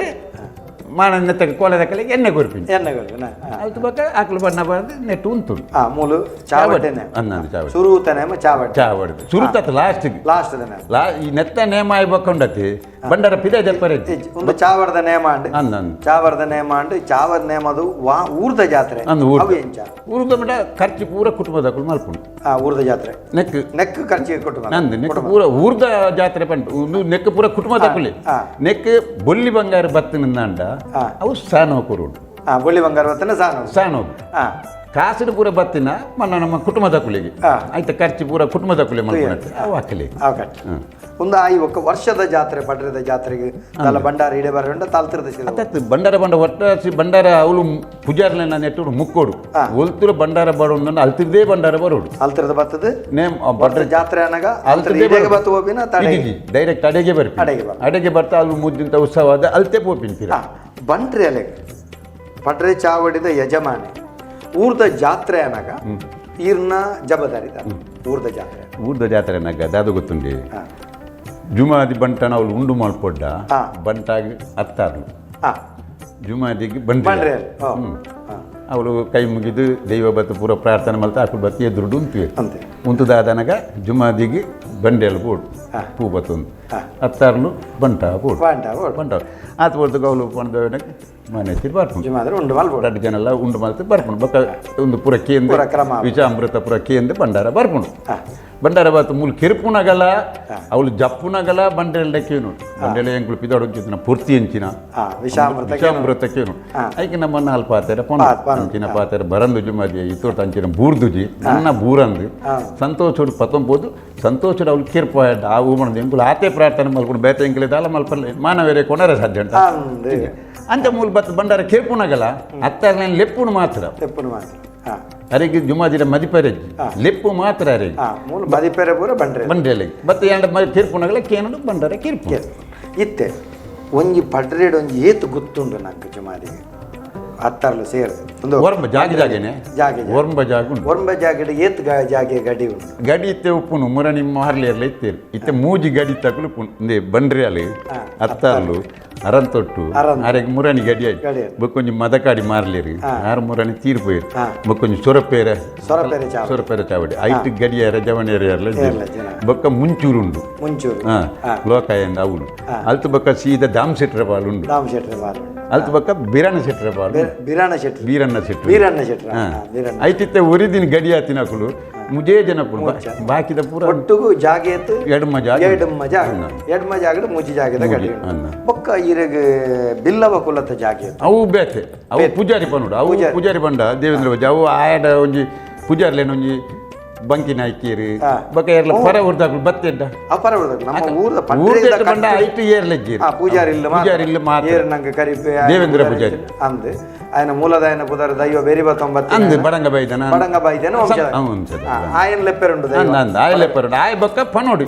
[SPEAKER 3] ಮಾನ ನೆತ್ತಗೆ ಕೋಲ ದಾಖಲೆ ಎಣ್ಣೆ ಕೊರ್ಪಿನಿ.
[SPEAKER 2] ಎಣ್ಣೆ ಕೊರ್ಪಿನ
[SPEAKER 3] ಅದು ಬಕ್ಕ ಆಕಲು ಬಣ್ಣ ಬಂದು ನೆಟ್ಟು ಉಂಟು.
[SPEAKER 2] ಮೂಲು ಚಾವಟ್ಟೆನೆ
[SPEAKER 3] ಅನ್ನಂದು ಚಾವಡಿ.
[SPEAKER 2] ಸುರುತ ನೇಮ ಚಾವಡಿ.
[SPEAKER 3] ಚಾವಡಿ ಸುರುತತ್ ಲಾಸ್ಟ್
[SPEAKER 2] ಲಾಸ್ಟ್
[SPEAKER 3] ಲಾ ಈ ನೆತ್ತ ನೇಮ ಆಯ್ಬೇಕೊಂಡತಿ ಬಂಡಾರ ಪಿದ ಜಪ್ಪರೆ.
[SPEAKER 2] ಒಂದು ಚಾವರದ ನೇಮ ಅಂಡ್
[SPEAKER 3] ಅಂದಂದು
[SPEAKER 2] ಚಾವರದ ನೇಮ ಅಂಡ್ ಚಾವರ ನೇಮದು ವಾ ಊರ್ದ ಜಾತ್ರೆ.
[SPEAKER 3] ಅಂದು
[SPEAKER 2] ಅವು ಎಂಚ
[SPEAKER 3] ಊರ್ದ ಮಟ ಖರ್ಚು ಪೂರ ಕುಟುಂಬದಕ್ಕಳು ಮಲ್ಪುಂಡು.
[SPEAKER 2] ಊರ್ದ ಜಾತ್ರೆ
[SPEAKER 3] ನೆಕ್
[SPEAKER 2] ನೆಕ್ ಖರ್ಚು ಕುಟುಂಬ
[SPEAKER 3] ನಂದು ನೆಕ್ ಪೂರ ಊರ್ದ ಜಾತ್ರೆ ಪಂಡು ನೆಕ್ ಪೂರ ಕುಟುಂಬದಕ್ಕುಲಿ. ನೆಕ್ ಬೊಲ್ಲಿ ಬಂಗಾರ ಬತ್ತಿನಿಂದ ಅವು ಸಾನೋ ಕೊರುಡು.
[SPEAKER 2] ಬೊಳ್ಳಿ ಬಂಗಾರ ಬತ್ತಿನ ಸಾನೋ
[SPEAKER 3] ಸಾನೋ ಕಾಸಿನ ಪೂರ ಬತ್ತಿನ ಮನ್ನ ನಮ್ಮ ಕುಟುಂಬದ ಕುಲಿಗೆ ಆಯ್ತು ಖರ್ಚು ಪೂರ ಕುಟುಂಬದ ಕುಲಿ ಮಲ್ಪುನತ್ತೆ ಅವು ಹಾಕಲಿ.
[SPEAKER 2] ಒಂದು ಆಯಿ ಒಕ್ಕ ವರ್ಷದ ಜಾತ್ರೆ ಪಡ್ರದ ಜಾತ್ರೆಗೆ ತಲ ಬಂಡಾರ ಇಡೆ ಬರಂಡ ತಾಲ್ತಿರದ
[SPEAKER 3] ಅತ್ತತ್ತು ಬಂಡಾರ ಬಂಡ ಒಟ್ಟ ಬಂಡಾರ ಅವಳು ಪೂಜಾರ್ಲೆನ ನೆಟ್ಟುಡು ಮುಕ್ಕೋಡು ಒಲ್ತಿರ ಬಂಡಾರ ಬರೋದು ಅಲ್ತಿರ್ದೇ ಬಂಡಾರ ಬರೋಡು
[SPEAKER 2] ಅಲ್ತಿರದ ಬರ್ತದೆ
[SPEAKER 3] ನೇಮ್
[SPEAKER 2] ಬಟ್ರ ಜಾತ್ರೆ ಅನಗ ಅಲ್ತಿರದ ಬತ್ತು ಹೋಗಿನ ತಡೆ
[SPEAKER 3] ಡೈರೆಕ್ಟ್ ಅಡೆಗೆ ಬರ್ಪಿ ಅಡೆಗೆ ಬರ್ತಾ ಅಲ್ಲಿ ಮುದ್ದಿಂತ ಉತ್ಸವ ಅದ ಅಲ್ತೆ ಪೋಪಿನ
[SPEAKER 2] ಬಂಟ್ರಿ ಅಲೆ ಪಡ್ರೆ ಚಾವಡಿದ ಯಜಮಾನೆ ಊರ್ದ ಜಾತ್ರೆ ಅನಗ ಈರ್ನ ಜಬದಾರಿ ಊರ್ದ ಜಾತ್ರೆ.
[SPEAKER 3] ಊರ್ದ ಜಾತ್ರೆ ಅನಗ ದಾದ ಗೊತ್ತುಂಡಿ ಜುಮಾದಿ ಬಂಟನ ಅವಳು ಉಂಡು ಮಲ್ಪೊಡ್ಡ ಬಂಟಾಗಿ ಅತ್ತಾರು ಜುಮಾದಿಗೆ ಬಂಡ್ರಿ ಅವಳು ಕೈ ಮುಗಿದು ದೈವ ಬತ್ತು ಪೂರ ಪ್ರಾರ್ಥನೆ ಮಲ್ತ ಆಕುಳು ಬತ್ತಿ ಎದುರುಡು ಉಂತು ಉಂತುದಾದನಗ ಜುಮಾದಿಗೆ ಬಂಡೆಲ್ ಬೋಡು ಪೂ ಬತ್ತೊಂದು ಅತ್ತಾರ್ಲು ಬಂಟ ಬೋಡು ಬಂಟ ಆತ ಬೋರ್ದು ಅವಳು ಪಣದ ಮನೆ ಬರ್ಪುಂಡು
[SPEAKER 2] ಉಂಡು ಮಲ್ಪೊಡು
[SPEAKER 3] ಎರಡು ಜನ ಎಲ್ಲ ಉಂಡು ಮಲ್ತು ಬರ್ಪುಂಡು ಬೊಕ್ಕ ಒಂದು ಪೂರ ಕೇಂದ್ರ ವಿಷಾಮೃತ ಪೂರ ಕೇಂದ್ರ ಬಂಡಾರ ಬರ್ಪುಂಡು. ಬಂಡಾರ ಬಾತು ಮೂಲು ಕಿರುಪುನಗಲ ಅವಳು ಜಪ್ಪುನಗಲ ಬಂಡೆಲ್ಲ ಕೇನು ಬಂಡೆಲ್ಲ ಎಂಕುಲು ಪಿದಾಡೊಂಚಿನ ಪೂರ್ತಿ ಎಂಚಿನ ವಿಷಾಮೃತ ಕೇನು ಐಕೆ ನಮ್ಮ ನಾಲ್ ಪಾತೆರ ಪೊಣ ಅಂಚಿನ ಪಾತೆರ ಬರಂದು ಜುಮಾದಿ ಇತ್ತೋಟ ಅಂಚಿನ ಬೂರ್ದುಜಿ ನನ್ನ ಬೂರಂದು ಸಂತೋಷಡು ಪತ್ತೊಂಬೋದು ಸಂತೋಷಡು ಅವಳು ಕಿರ್ಪ ಆ ಊಮಣದ ಎಂಕುಲು ಆತೆ ಪ್ರಾರ್ಥನೆ ಮಲ್ಕೊಂಡು ಬೇತೆ ಎಂಕುಲೆ ದಾಲ ಮಲ್ಪಲ್ಲ ಮಾನವೇರೆ ಕೊನರೆ ಸಾಧ್ಯ ಅಂತ ಅಂತ ಮೂಲ ಬತ್ತು ಬಂಡಾರ ಕಿರ್ಪುನಗಲ ಅತ್ತ ಲೆಪ್ಪುನು ಮಾತ್ರ
[SPEAKER 2] ಲೆಪ್ಪುನು ಮಾತ್ರ
[SPEAKER 3] ಅರೆಗೆ ಜುಮಾದಿರ ಮದಿಪೆರೆಜ್ಜಿ ಲೆಪ್ಪು ಮಾತ್ರ ಅರೆಗೆ
[SPEAKER 2] ಮೂಲ ಮದಿಪೆರೆ ಪೂರ ಬಂಡ್ರೆ
[SPEAKER 3] ಬಂಡ್ರೆಲೆ ಬತ್ತೆ ಎಂಡ ಕಿರ್ಪುನಗಲ ಕೇನಡು ಬಂಡಾರ ಕಿರ್ಪು
[SPEAKER 2] ಇತ್ತೆ ಒಂಜಿ ಪಡ್ರೇಡ್ ಒಂಜಿ ಏತು ಗೊತ್ತುಂಡು ನಂಗೆ ಜುಮಾದಿಗೆ ಹತ್ತಾರ್ಲು ಸೇರು ಒಂದು
[SPEAKER 3] ಒರ್ಂಬ ಜಾಗೆ ಜಾಗೆನೆ
[SPEAKER 2] ಜಾಗೆ
[SPEAKER 3] ಒರ್ಂಬ ಜಾಗ ಉಂಟು.
[SPEAKER 2] ಒರ್ಂಬ ಜಾಗೆಡ್ ಏತ್ ಜಾಗೆ ಗಡಿ ಉಂಟು.
[SPEAKER 3] ಗಡಿ ಇತ್ತೆ ಉಪ್ಪುನು ಮುರ ನಿಮ್ಮ ಹರ್ಲಿ ಇತ್ತೇರು ಇತ್ತೆ ಮೂಜಿ ಗಡಿ ತಕಲು ಉಪ್ಪುನು ಬಂಡ್ರಿ ಅಲ್ಲಿ ಹತ್ತಾರ್ಲು ಅರಂತೊಟ್ಟು ಅರೆಗೆ ಮುರಣಿ ಗಡಿ ಆಯ್ತು ಬೊಕ್ಕೊಂಜಿ ಮದಕಾಡಿ ಮಾರ್ಲಿರಿ ಆರು ಮುರಣಿ ತೀರ್ ಪೋಯಿರು ಬೊಕ್ಕೊಂಜಿ ಸೊರಪೇರೆ ಸೊರಪೇರೆ ಚಾವಡಿ ಐಟ್ ಗಡಿಯಾರ ಜವನೇರ ಬೊಕ್ಕ ಮುಂಚೂರು ಉಂಡು.
[SPEAKER 2] ಮುಂಚೂರು
[SPEAKER 3] ಲೋಕಾಯಿಂದ ಅವಳು ಅಲ್ತು ಬೊಕ್ಕ ಸೀದಾ ದಾಮ್ ಶೆಟ್ಟರ ಪಾಲು ಉಂಡು.
[SPEAKER 2] ದಾಮ್ ಶೆಟ್ಟರ ಪಾಲು
[SPEAKER 3] ಅಲ್ತು ಬೊಕ್ಕ ಬಿರಣ ಶೆಟ್ಟರ ಪಾಲು
[SPEAKER 2] ಬಿರಣ ಶೆಟ್ಟರು
[SPEAKER 3] ಬೀರಣ್ಣ ಶೆಟ್ಟರು
[SPEAKER 2] ಬೀರಣ್ಣ ಶೆಟ್ಟರು
[SPEAKER 3] ಐತಿತ್ತೆ ಒರಿದಿನ ಗಡಿ ಆತಿನಕುಲು ಮುಜೇ ಜನ ಬಾಕಿದ ಪೂರ
[SPEAKER 2] ಒಟ್ಟುಗು ಜಾಗೆ
[SPEAKER 3] ಎಡ್ಮ ಜಾಗ
[SPEAKER 2] ಎಡ್ಮ ಜಾಗ ಎಡ್ಮ ಜಾಗಡ್ ಮೂಜಿ ಜಾಗದ ಗಡಿ ಬೊಕ್ಕ ಇರಗ ಬಿಲ್ಲವ ಕುಲತ ಜಾಗೆ
[SPEAKER 3] ಅವು ಬೇತೆ ಅವು ಪೂಜಾರಿ ಪನ್ನುಡು ಅವು ಪೂಜಾರಿ ಬಂಡ ದೇವೇಂದ್ರ ಬಜ್ಜಿ ಅವು ಆಯಡ ಒಂಜಿ ಪೂಜಾರ್ಲೇನ ಒಂಜಿ ಬಂಕಿ ನಾಯ್ಕೇರು ಬೊಕ್ಕ ಏರ್ಲ ಪರ ಊರ್ದಾಕುಲು ಬತ್ತೆಡ್ಡ
[SPEAKER 2] ಪರ ಊರ್ದಾಕುಲು ನಮ್ಮ ಊರ್ದ
[SPEAKER 3] ಊರ್ದ ಬಂಡ ಐಟು ಏರ್ಲೆಜ್ಜಿ
[SPEAKER 2] ಪೂಜಾರಿ ಇಲ್ಲ
[SPEAKER 3] ಪೂಜಾರಿ ಇಲ್ಲ ಮಾತ್ರ
[SPEAKER 2] ಏರ್ ನಂಗೆ ಕರಿಪೆ
[SPEAKER 3] ದೇವೇಂದ್ರ ಪೂಜಾರಿ
[SPEAKER 2] ಅಂದ್ ಆಯನ ಮೂಲದಾಯನ ಪುದರ್ ದೈವ ಬೇರಿ ಬತ್ತೊಂಬತ್ತು
[SPEAKER 3] ಅಂದ್ ಬಡಂಗ ಬೈದನ
[SPEAKER 2] ಬಡಂಗ ಬೈದನ ಆಯನ ಲೆಪ್ಪೆರುಂಡು
[SPEAKER 3] ಅಂದ್ ಆಯ ಲೆಪ್ಪೆರುಂಡು ಆಯ ಬೊಕ್ಕ ಪನೋಡು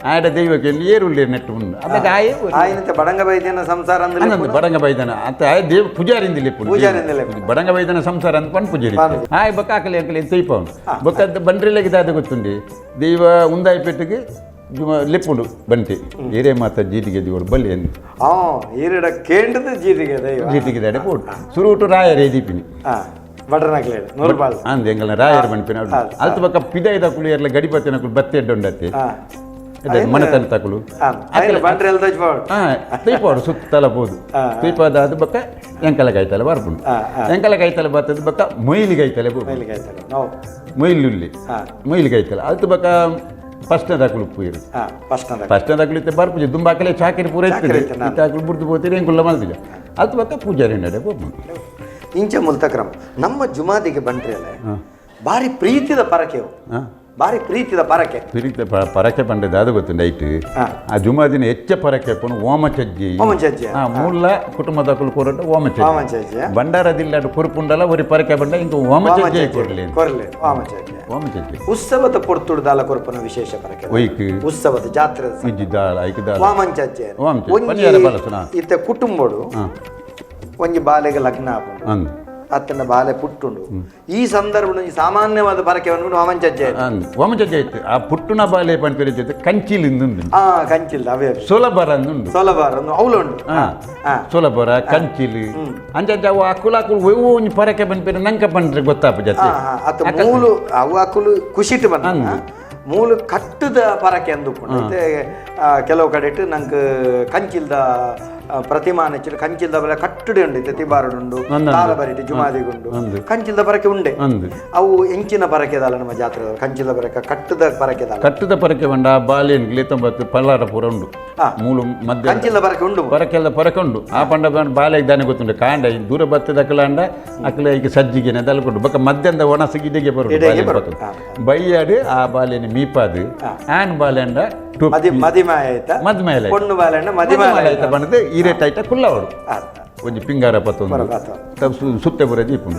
[SPEAKER 3] ಆಯಡ ದೈವಕ್ಕೆ ಏರುಳ್ಳಿ ನೆಟ್ಟು ಉಂಡು ಅದಕ್ಕೆ ಆಯ
[SPEAKER 2] ಆಯನಂತೆ ಬಡಂಗ ಬೈದನ ಸಂಸಾರ
[SPEAKER 3] ಅಂದ್ರೆ ಬಡಂಗ ಬೈದನ ಅಂತ ಆಯ ದೇವ ಪೂಜಾರಿಂದ ಲೆಪ್ಪು
[SPEAKER 2] ಪೂಜಾರಿಂದ ಲೆಪ್ಪು
[SPEAKER 3] ಬಡಂಗ ಬೈದನ ಸಂಸಾರ ಅಂತ ಪನ್ ಪೂಜಾರಿ ಆಯ ಬೊಕ್ಕ ಆಕಲಿ ಅಂಕಲಿ ತೈಪವನು ಬೊಕ್ಕ ಬಂಡ್ರಿಲೆಗೆ ದಾದ ಗೊತ್ತುಂಡಿ ದೈವ ಉಂದಾಯಿ ಪೆಟ್ಟಿಗೆ ಲೆಪ್ಪುಂಡು ಬಂಟಿ ಏರೇ ಮಾತ ಜೀಟಿಗೆ ದಿವಡು ಬಲ್ಲಿ ಎಂದು
[SPEAKER 2] ಈರಿಡ ಕೇಂದ್ರದ ಜೀಟಿಗೆ ದೈವ
[SPEAKER 3] ಜೀಟಿಗೆ ದಾಡೆ ಪೋಡು ಸುರುಟು ರಾಯರೇ ದೀಪಿನಿ
[SPEAKER 2] ಬಟರ್ನಾಕ್ಲೇಡು ನೂರು
[SPEAKER 3] ಅಂದ್ ಎಂಗಲ್ನ ರಾಯರ್ ಮನ್ಪಿನ ಅಲ್ತು ಬೊಕ್ಕ ಪಿದಾಯ್ದ ಕುಳಿಯರ್ಲ ಗಡಿಪತಿನಕುಲು ಬತ್ತೆಡ್ಡೊಂಡತ್ತೆ ಮಣತನ ತಕುಲು ತೈಪಾಡು ಸುತ್ತಲ ಪೋದು ತೈಪಾದ ಅದು ಬೊಕ್ಕ ಎಂಕಲ ಕಾಯ್ತಲೆ ಬರ್ಪುಂಡು ಎಂಕಲ ಕಾಯ್ತಲೆ ಬರ್ತದೆ ಬೊಕ್ಕ ಮೊಯ್ಲಿ ಕಾಯ್ತಲೆ ಪೋದು ಮೊಯ್ಲುಲ್ಲಿ ಮೊಯ್ಲಿ ಕಾಯ್ತಲೆ ಅಲ್ತು ಬೊಕ್ಕ First ದಾಕುಲು ಪೂಯರು.
[SPEAKER 2] First.
[SPEAKER 3] First ದಾಕುಲು ಇತ್ತೆ ಬರ್ಪುಜಿ, ದುಂಬಾಕಲೆ ಚಾಕರಿ ಪೂರ
[SPEAKER 2] ಚಾಕರಿ
[SPEAKER 3] ಇತ್ತು.
[SPEAKER 2] ಇತ್ತು.
[SPEAKER 3] ಇತ್ತೆ ಅಕುಲು ಬುಡ್ದು ಪೋತೀರಿ, ಎಂಕುಲ್ಲ ಮಲ್ತಿಜ. ಅದು ಬೊಕ್ಕ ಪೂಜಾರಿ ನಡೆ ಪೋಪುಂಡು.
[SPEAKER 2] ಇಂಚ ಮುಲ್ತಕ್ರಮ ನಮ್ಮ ಜುಮಾದಿಗೆ ಬಂಟ್ರಿ ಅಲ್ಲ, ಬಾರಿ ಪ್ರೀತಿದ ಪರಕೆವು. ಬಾರಿ ಪ್ರೀತಿದ ಪರಕೆ.
[SPEAKER 3] ಪಿರಿತ ಪರಕೆ ಪಂಡೆ ದಾದ ಗೊತ್ತುಂಡು ಐಟ್? ಆ ಜುಮಾದಿನ ಹೆಚ್ಚ ಪರಕೆ ಪುನ ಓಮಚಜ್ಜಿ.
[SPEAKER 2] ಓಮಚಜ್ಜಿ.
[SPEAKER 3] ಆ ಮೂಲ ಕುಟುಂಬದಕುಲು ಕೊರಟ ಓಮಚಜ್ಜಿ.
[SPEAKER 2] ಓಮಚಜ್ಜಿ.
[SPEAKER 3] ಭಂಡಾರದಿಲ್ಲಾಡು ಕೊರುಪುಂಡಲ ಒರಿ ಪರಕೆ ಬಂಡ ಇಂಕ ಓಮಚಜ್ಜಿ ಕೊರ್ಲಿ.
[SPEAKER 2] ಕೊರ್ಲೆ ಓಮಚಜ್ಜಿ.
[SPEAKER 3] ಓಮಚಜ್ಜಿ.
[SPEAKER 2] ಉತ್ಸವದ ಪೊರ್ತುಡು ದಾಲ ಕೊರ್ಪುನ ವಿಶೇಷ ಪರಕೆ?
[SPEAKER 3] ಒಯ್ಕ್?
[SPEAKER 2] ಉತ್ಸವದ ಜಾತ್ರೆ.
[SPEAKER 3] ಇಜ್ಜಿ, ದಾಲ ಐಕ್ ದಾಲ.
[SPEAKER 2] ವಾಮಂಚಜ್ಜೆ.
[SPEAKER 3] ವಾಮಂಚಜ್ಜೆ. ಪನಿಯಾರ ಬಲಸುನ.
[SPEAKER 2] ಇತ್ತೆ ಕುಟುಂಬಡು ಒಂಜಿ ಬಾಲೆಗೆ ಲಗ್ನ ಆಪುಂಡು.
[SPEAKER 3] ಅಂದ್.
[SPEAKER 2] ಅತ್ತನ ಬಾಲೆ ಪುಟ್ಟುಂಡು. ಈ ಸಂದರ್ಭ ಒಂಜಿ ಸಾಮಾನ್ಯವಾದ ಪರಕೆ ಬಂದ್ಬಿಟ್ಟು ವಾಮಂಚಜ್ಜೆ.
[SPEAKER 3] ಅಂದ್, ಓಮಚಜ್ಜಿ ಆಯ್ತು. ಆ ಪುಟ್ಟುನ ಬಾಲೆ ಪನ್ಪಿನ ಕಂಚಿಲಿಂದುಂಡು.
[SPEAKER 2] ಆ ಕಂಚಿಲ್ದ ಅವೇ.
[SPEAKER 3] ಸೋಲಬರ ಅಂದುಂಡು.
[SPEAKER 2] ಸೊಲಬಾರ ಅವಳು ಉಂಡು.
[SPEAKER 3] ಸೋಲಬರ ಕಂಚಿಲು ಅಂಚ ಅಂಚ ಅವು ಅಕುಲು ಅಕುಲು ಒವ್ವು ಒಂಜಿ ಪರಕೆ ಪನ್ಪಿನ ನಂಕ ಪಂಡ್ರೆ ಗೊತ್ತಾಪು ಜತೆ.
[SPEAKER 2] ಅತ್ತ ಮೂಲು ಅವು ಅಕುಲು ಖುಷಿಟ್ ಬಂದ ಮೂಲು ಕಟ್ಟದ ಪರಕೆ ಅಂದುಕೊಂಡು ಇತ್ತೆ, ಕೆಲವು ಕಡೆ ನಂಗೆ ಕಂಚಿಲ್ದ ಪ್ರತಿಮಾನ ಹೆಚ್ಚು ಕಂಚಿಲ್ದ ಬಲ ಕಟ್ಟಡೆ ಉಂಡು. ಇತ್ತೆ ತಿಬಾರುಡುಂಡು.
[SPEAKER 3] ಅಂದು.
[SPEAKER 2] ತಾಲಬರಿಟಿ ಜುಮಾದಿಗುಂಡು.
[SPEAKER 3] ಅಂದು.
[SPEAKER 2] ಕಂಚಿಲ್ದ ಪರಕೆ ಉಂಡೆ.
[SPEAKER 3] ಅಂದು.
[SPEAKER 2] ಅವು ಎಂಚಿನ ಪರಕೆದಾಲ ನಮ್ಮ ಜಾತ್ರೆ ಕಂಚಿಲ್ದ ಪರಕೆ, ಕಟ್ಟದ ಪರಕೆದಾಲ?
[SPEAKER 3] ಕಟ್ಟದ ಪರಕೆ ಬಂಡ ಬಾಲೆನ್ ಲೇತೊಂಬತ್ತು ಪಲ್ಲಾರ ಪೂರ ಉಂಡು. ಮೂಲು ಮಧ್ಯ
[SPEAKER 2] ಕಂಚಿಲ್ದ ಪರಕೆ ಉಂಡು.
[SPEAKER 3] ಪರಕೆಲ್ಲ ಪರಕೆ ಉಂಡು. ಆ ಪಂಡ ಬಾಲೆಗ್ ದಾನೆ ಗೊತ್ತುಂಡು, ಕಾಂಡ ಈ ದೂರ ಬತ್ತದ ಅಕಲಾಂಡ ಅಕಲ ಈಗ ಸಜ್ಜಿಗೆನೆ ದಲ್ಕೊಂಡು ಬೊಕ್ಕ ಮಧ್ಯಾಹ್ನದ ಒಣಸಿಗೆ ಇಡೆಗೆ ಬರುಡು.
[SPEAKER 2] ಇಡೆಗೆ
[SPEAKER 3] ಬಾಲೆನ್
[SPEAKER 2] ಬರುಡು.
[SPEAKER 3] ಪತ್ತೊಂದು. ಬೈಯಾಡು ಆ ಬಾಲೆನ್ ಮೀಪಾದು ಆನ್ ಬಾಲೆಂಡ ಟೊಪ್ಪಿ.
[SPEAKER 2] ಮದಿ ಮದಿಮಾಯ ಆಯ್ತಾ?
[SPEAKER 3] ಮದ್ಮೇಲೆ.
[SPEAKER 2] ಪೊಣ್ಣು ಬಾಲೆಂಡ ಮದಿಮಾಯ.
[SPEAKER 3] ಮದಿಮಾಯ ಆಯ್ತಾ ಪಂಡದು ಈರೇಟ್ ಆಯ್ತಾ ಕುಲ್ಲವಡು. ಒಂಜಿ ಪಿಂಗಾರ ಪತ್ತೊಂದು ಸುತ್ತೆ ಪೂರ ದೀಪುಂಡು.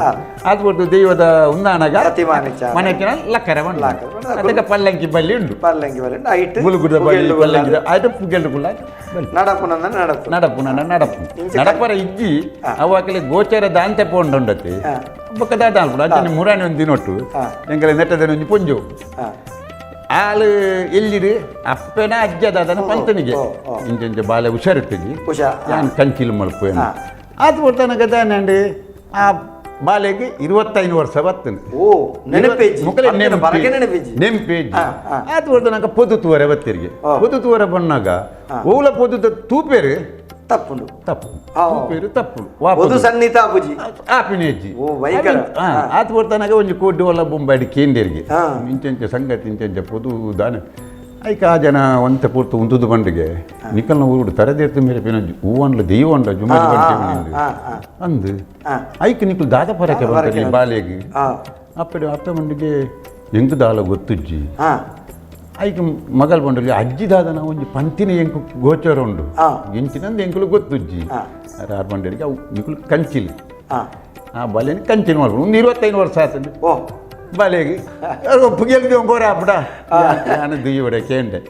[SPEAKER 3] ಅದು ಬಿಟ್ಟು ದೈವದ ಉಂದಾನಗ
[SPEAKER 2] ಪ್ರತಿಮಾನಿಚ.
[SPEAKER 3] ಮನೆಕಿನ ಲಕ್ಕರೆ ಬಂಡ.
[SPEAKER 2] ಲಕ್ಕರೆ ಬಂಡ.
[SPEAKER 3] ಅದಕ್ಕೆ ಪಲ್ಲಂಕಿ ಬಲ್ಲಿ ಉಂಡು.
[SPEAKER 2] ಪಲ್ಲಂಗಿ ಬಾಲೆಂಡ ಐಟ್
[SPEAKER 3] ಮುಲುಗುದ ಬಲ್ಲಿ ಪಲ್ಲಂಕಿ ಆಯ್ತು, ಪುಗೆಲ್ಡು ಕುಲ್ಲ ಬಲ್ಲಿ.
[SPEAKER 2] ನಡಪುನಂದ ನಡಪು.
[SPEAKER 3] ನಡಪು ನಡ ನಡಪು ನಡಪರ ಇಜ್ಜಿ. ಅವು ಅಕಲೆ ಗೋಚರ ದಾಂತೆ ಪೋಂಡುಂಡತಿ. ಬೊಕ್ಕ ದಾದ ಅನ್ಪುಂಡು ಅಂಚನೆ ಮುರಾಣಿ ಒಂದು ದಿನೊಟ್ಟು ಎಂಕಲೆ ನೆಟ್ಟದ ಒಂಜಿ ಪೊಂಜು ಆಳು ಎಲ್ಲಿರು ಅಪ್ಪನ ಅಜ್ಜ ದಾದನ ಪಂತನಿಗೆ
[SPEAKER 2] ಓ, ಓ.
[SPEAKER 3] ಇಂಚ ಇಂಚ ಬಾಲೆ ಹುಷಾರಿತ್ತಿಜಿ.
[SPEAKER 2] ಹುಷಾರ್.
[SPEAKER 3] ಯಾನ್ ಕಂಚಿಲ್ ಮಲ್ಪು ಆತು ಕೊಡ್ತಾನಗ ದಾನಂಡು ಆ ಬಾಲೆಗೆ 25 ವರ್ಷ ಬತ್ತನು.
[SPEAKER 2] ಓ, ನೆನಪೇಜಿ.
[SPEAKER 3] ಮುಕಲೆ.
[SPEAKER 2] ಅಪ್ಪನ ಪರಕೆ ನೆನಪೇಜಿ.
[SPEAKER 3] ನೆಂಪೇಜಿ.
[SPEAKER 2] ಹಾ, ಹಾ.
[SPEAKER 3] ಆತು ಕೊಡ್ತಾನಕ ಪೊದು ತೂವರೆ ಬತ್ತಿರಿಗೆ. ಪೊದು ತೂವರೆ ಬಣ್ಣಾಗ ಓಲ ಪೊದು ತೂಪೇರು.
[SPEAKER 2] ತಪ್ಪುಂಡು.
[SPEAKER 3] ತಪ್ಪು. ತೂಪೇರು ತಪ್ಪು ವಾ
[SPEAKER 2] ಒದು
[SPEAKER 3] ಪೊದು.
[SPEAKER 2] ಸನ್ನಿತ ಅಬುಜಿ.
[SPEAKER 3] ಆಪಿನೇಜಿ.
[SPEAKER 2] ಓ, ಭಯಂಕರ.
[SPEAKER 3] ಆತು ಕೊಡ್ತಾನಾಗ ಒಂಜಿ ಕೋಟಿ ಒಲ್ಲ ಬೊಂಬಾಡಿ ಕೇಂದ್ರಿಗೆ ಇಂಚ ಇಂಚ ಸಂಗತಿ, ಇಂಚ ಇಂಚ ಪೊದು ದಾನೆ ಐಕ ಆ ಜನ ಒಂತೆ ಪೂರ್ತು ಉಂತುದು ಬಂಡಿಗೆ ನಿಕಲ್ನ ಊರುಡು ತರದೇರ್ತು ಮೇರೆ ಪಿನ ಹೂವಂಡ್ಲ ದೈವಂಡ್ಲ ಜುಮಾದಿ ಬಂಟಿ
[SPEAKER 2] ಹಾ, ಹಾ.
[SPEAKER 3] ಅಂದು ಐಕ್ ನಿಕುಲು ದಾದ ಪರಕೆ ಬಂತಲ್ಲಿ ಬಾಲೆಗೆ? ಅಪ್ಪಡೆ ಅಪ್ಪೆ ಮಂಡಿಗೆ ಎಂಕ್ ದಾಲ ಗೊತ್ತುಜ್ಜಿ. ಐಕ್ ಮಗಲ್ ಬಂಡಲಿ ಅಜ್ಜಿ ದಾದನ ಒಂಜಿ ಪಂತಿನ ಎಂಕು ಗೋಚರ ಉಂಡು. ಎಂಚಿನಂದು ಎಂಕುಲು ಗೊತ್ತುಜ್ಜಿ. ಆರ್ ಬಂಡರಿಗೆ ಅವು ನಿಕುಲು ಕಂಚಿಲ್. ಆ ಬಾಲೆನ ಕಂಚಿನ ಮಾಡ್ಕೊಂಡು ಒಂದು 25 ವರ್ಷ ಆತಂದು.
[SPEAKER 2] ಓ.
[SPEAKER 3] ಬಾಲೆಗೆ ಪುಗೆಲ್ದಿ ಗೋರ ಅಪ್ಪಡ ನಾನು ದೈವಡೆ ಕೇಂಡೆ.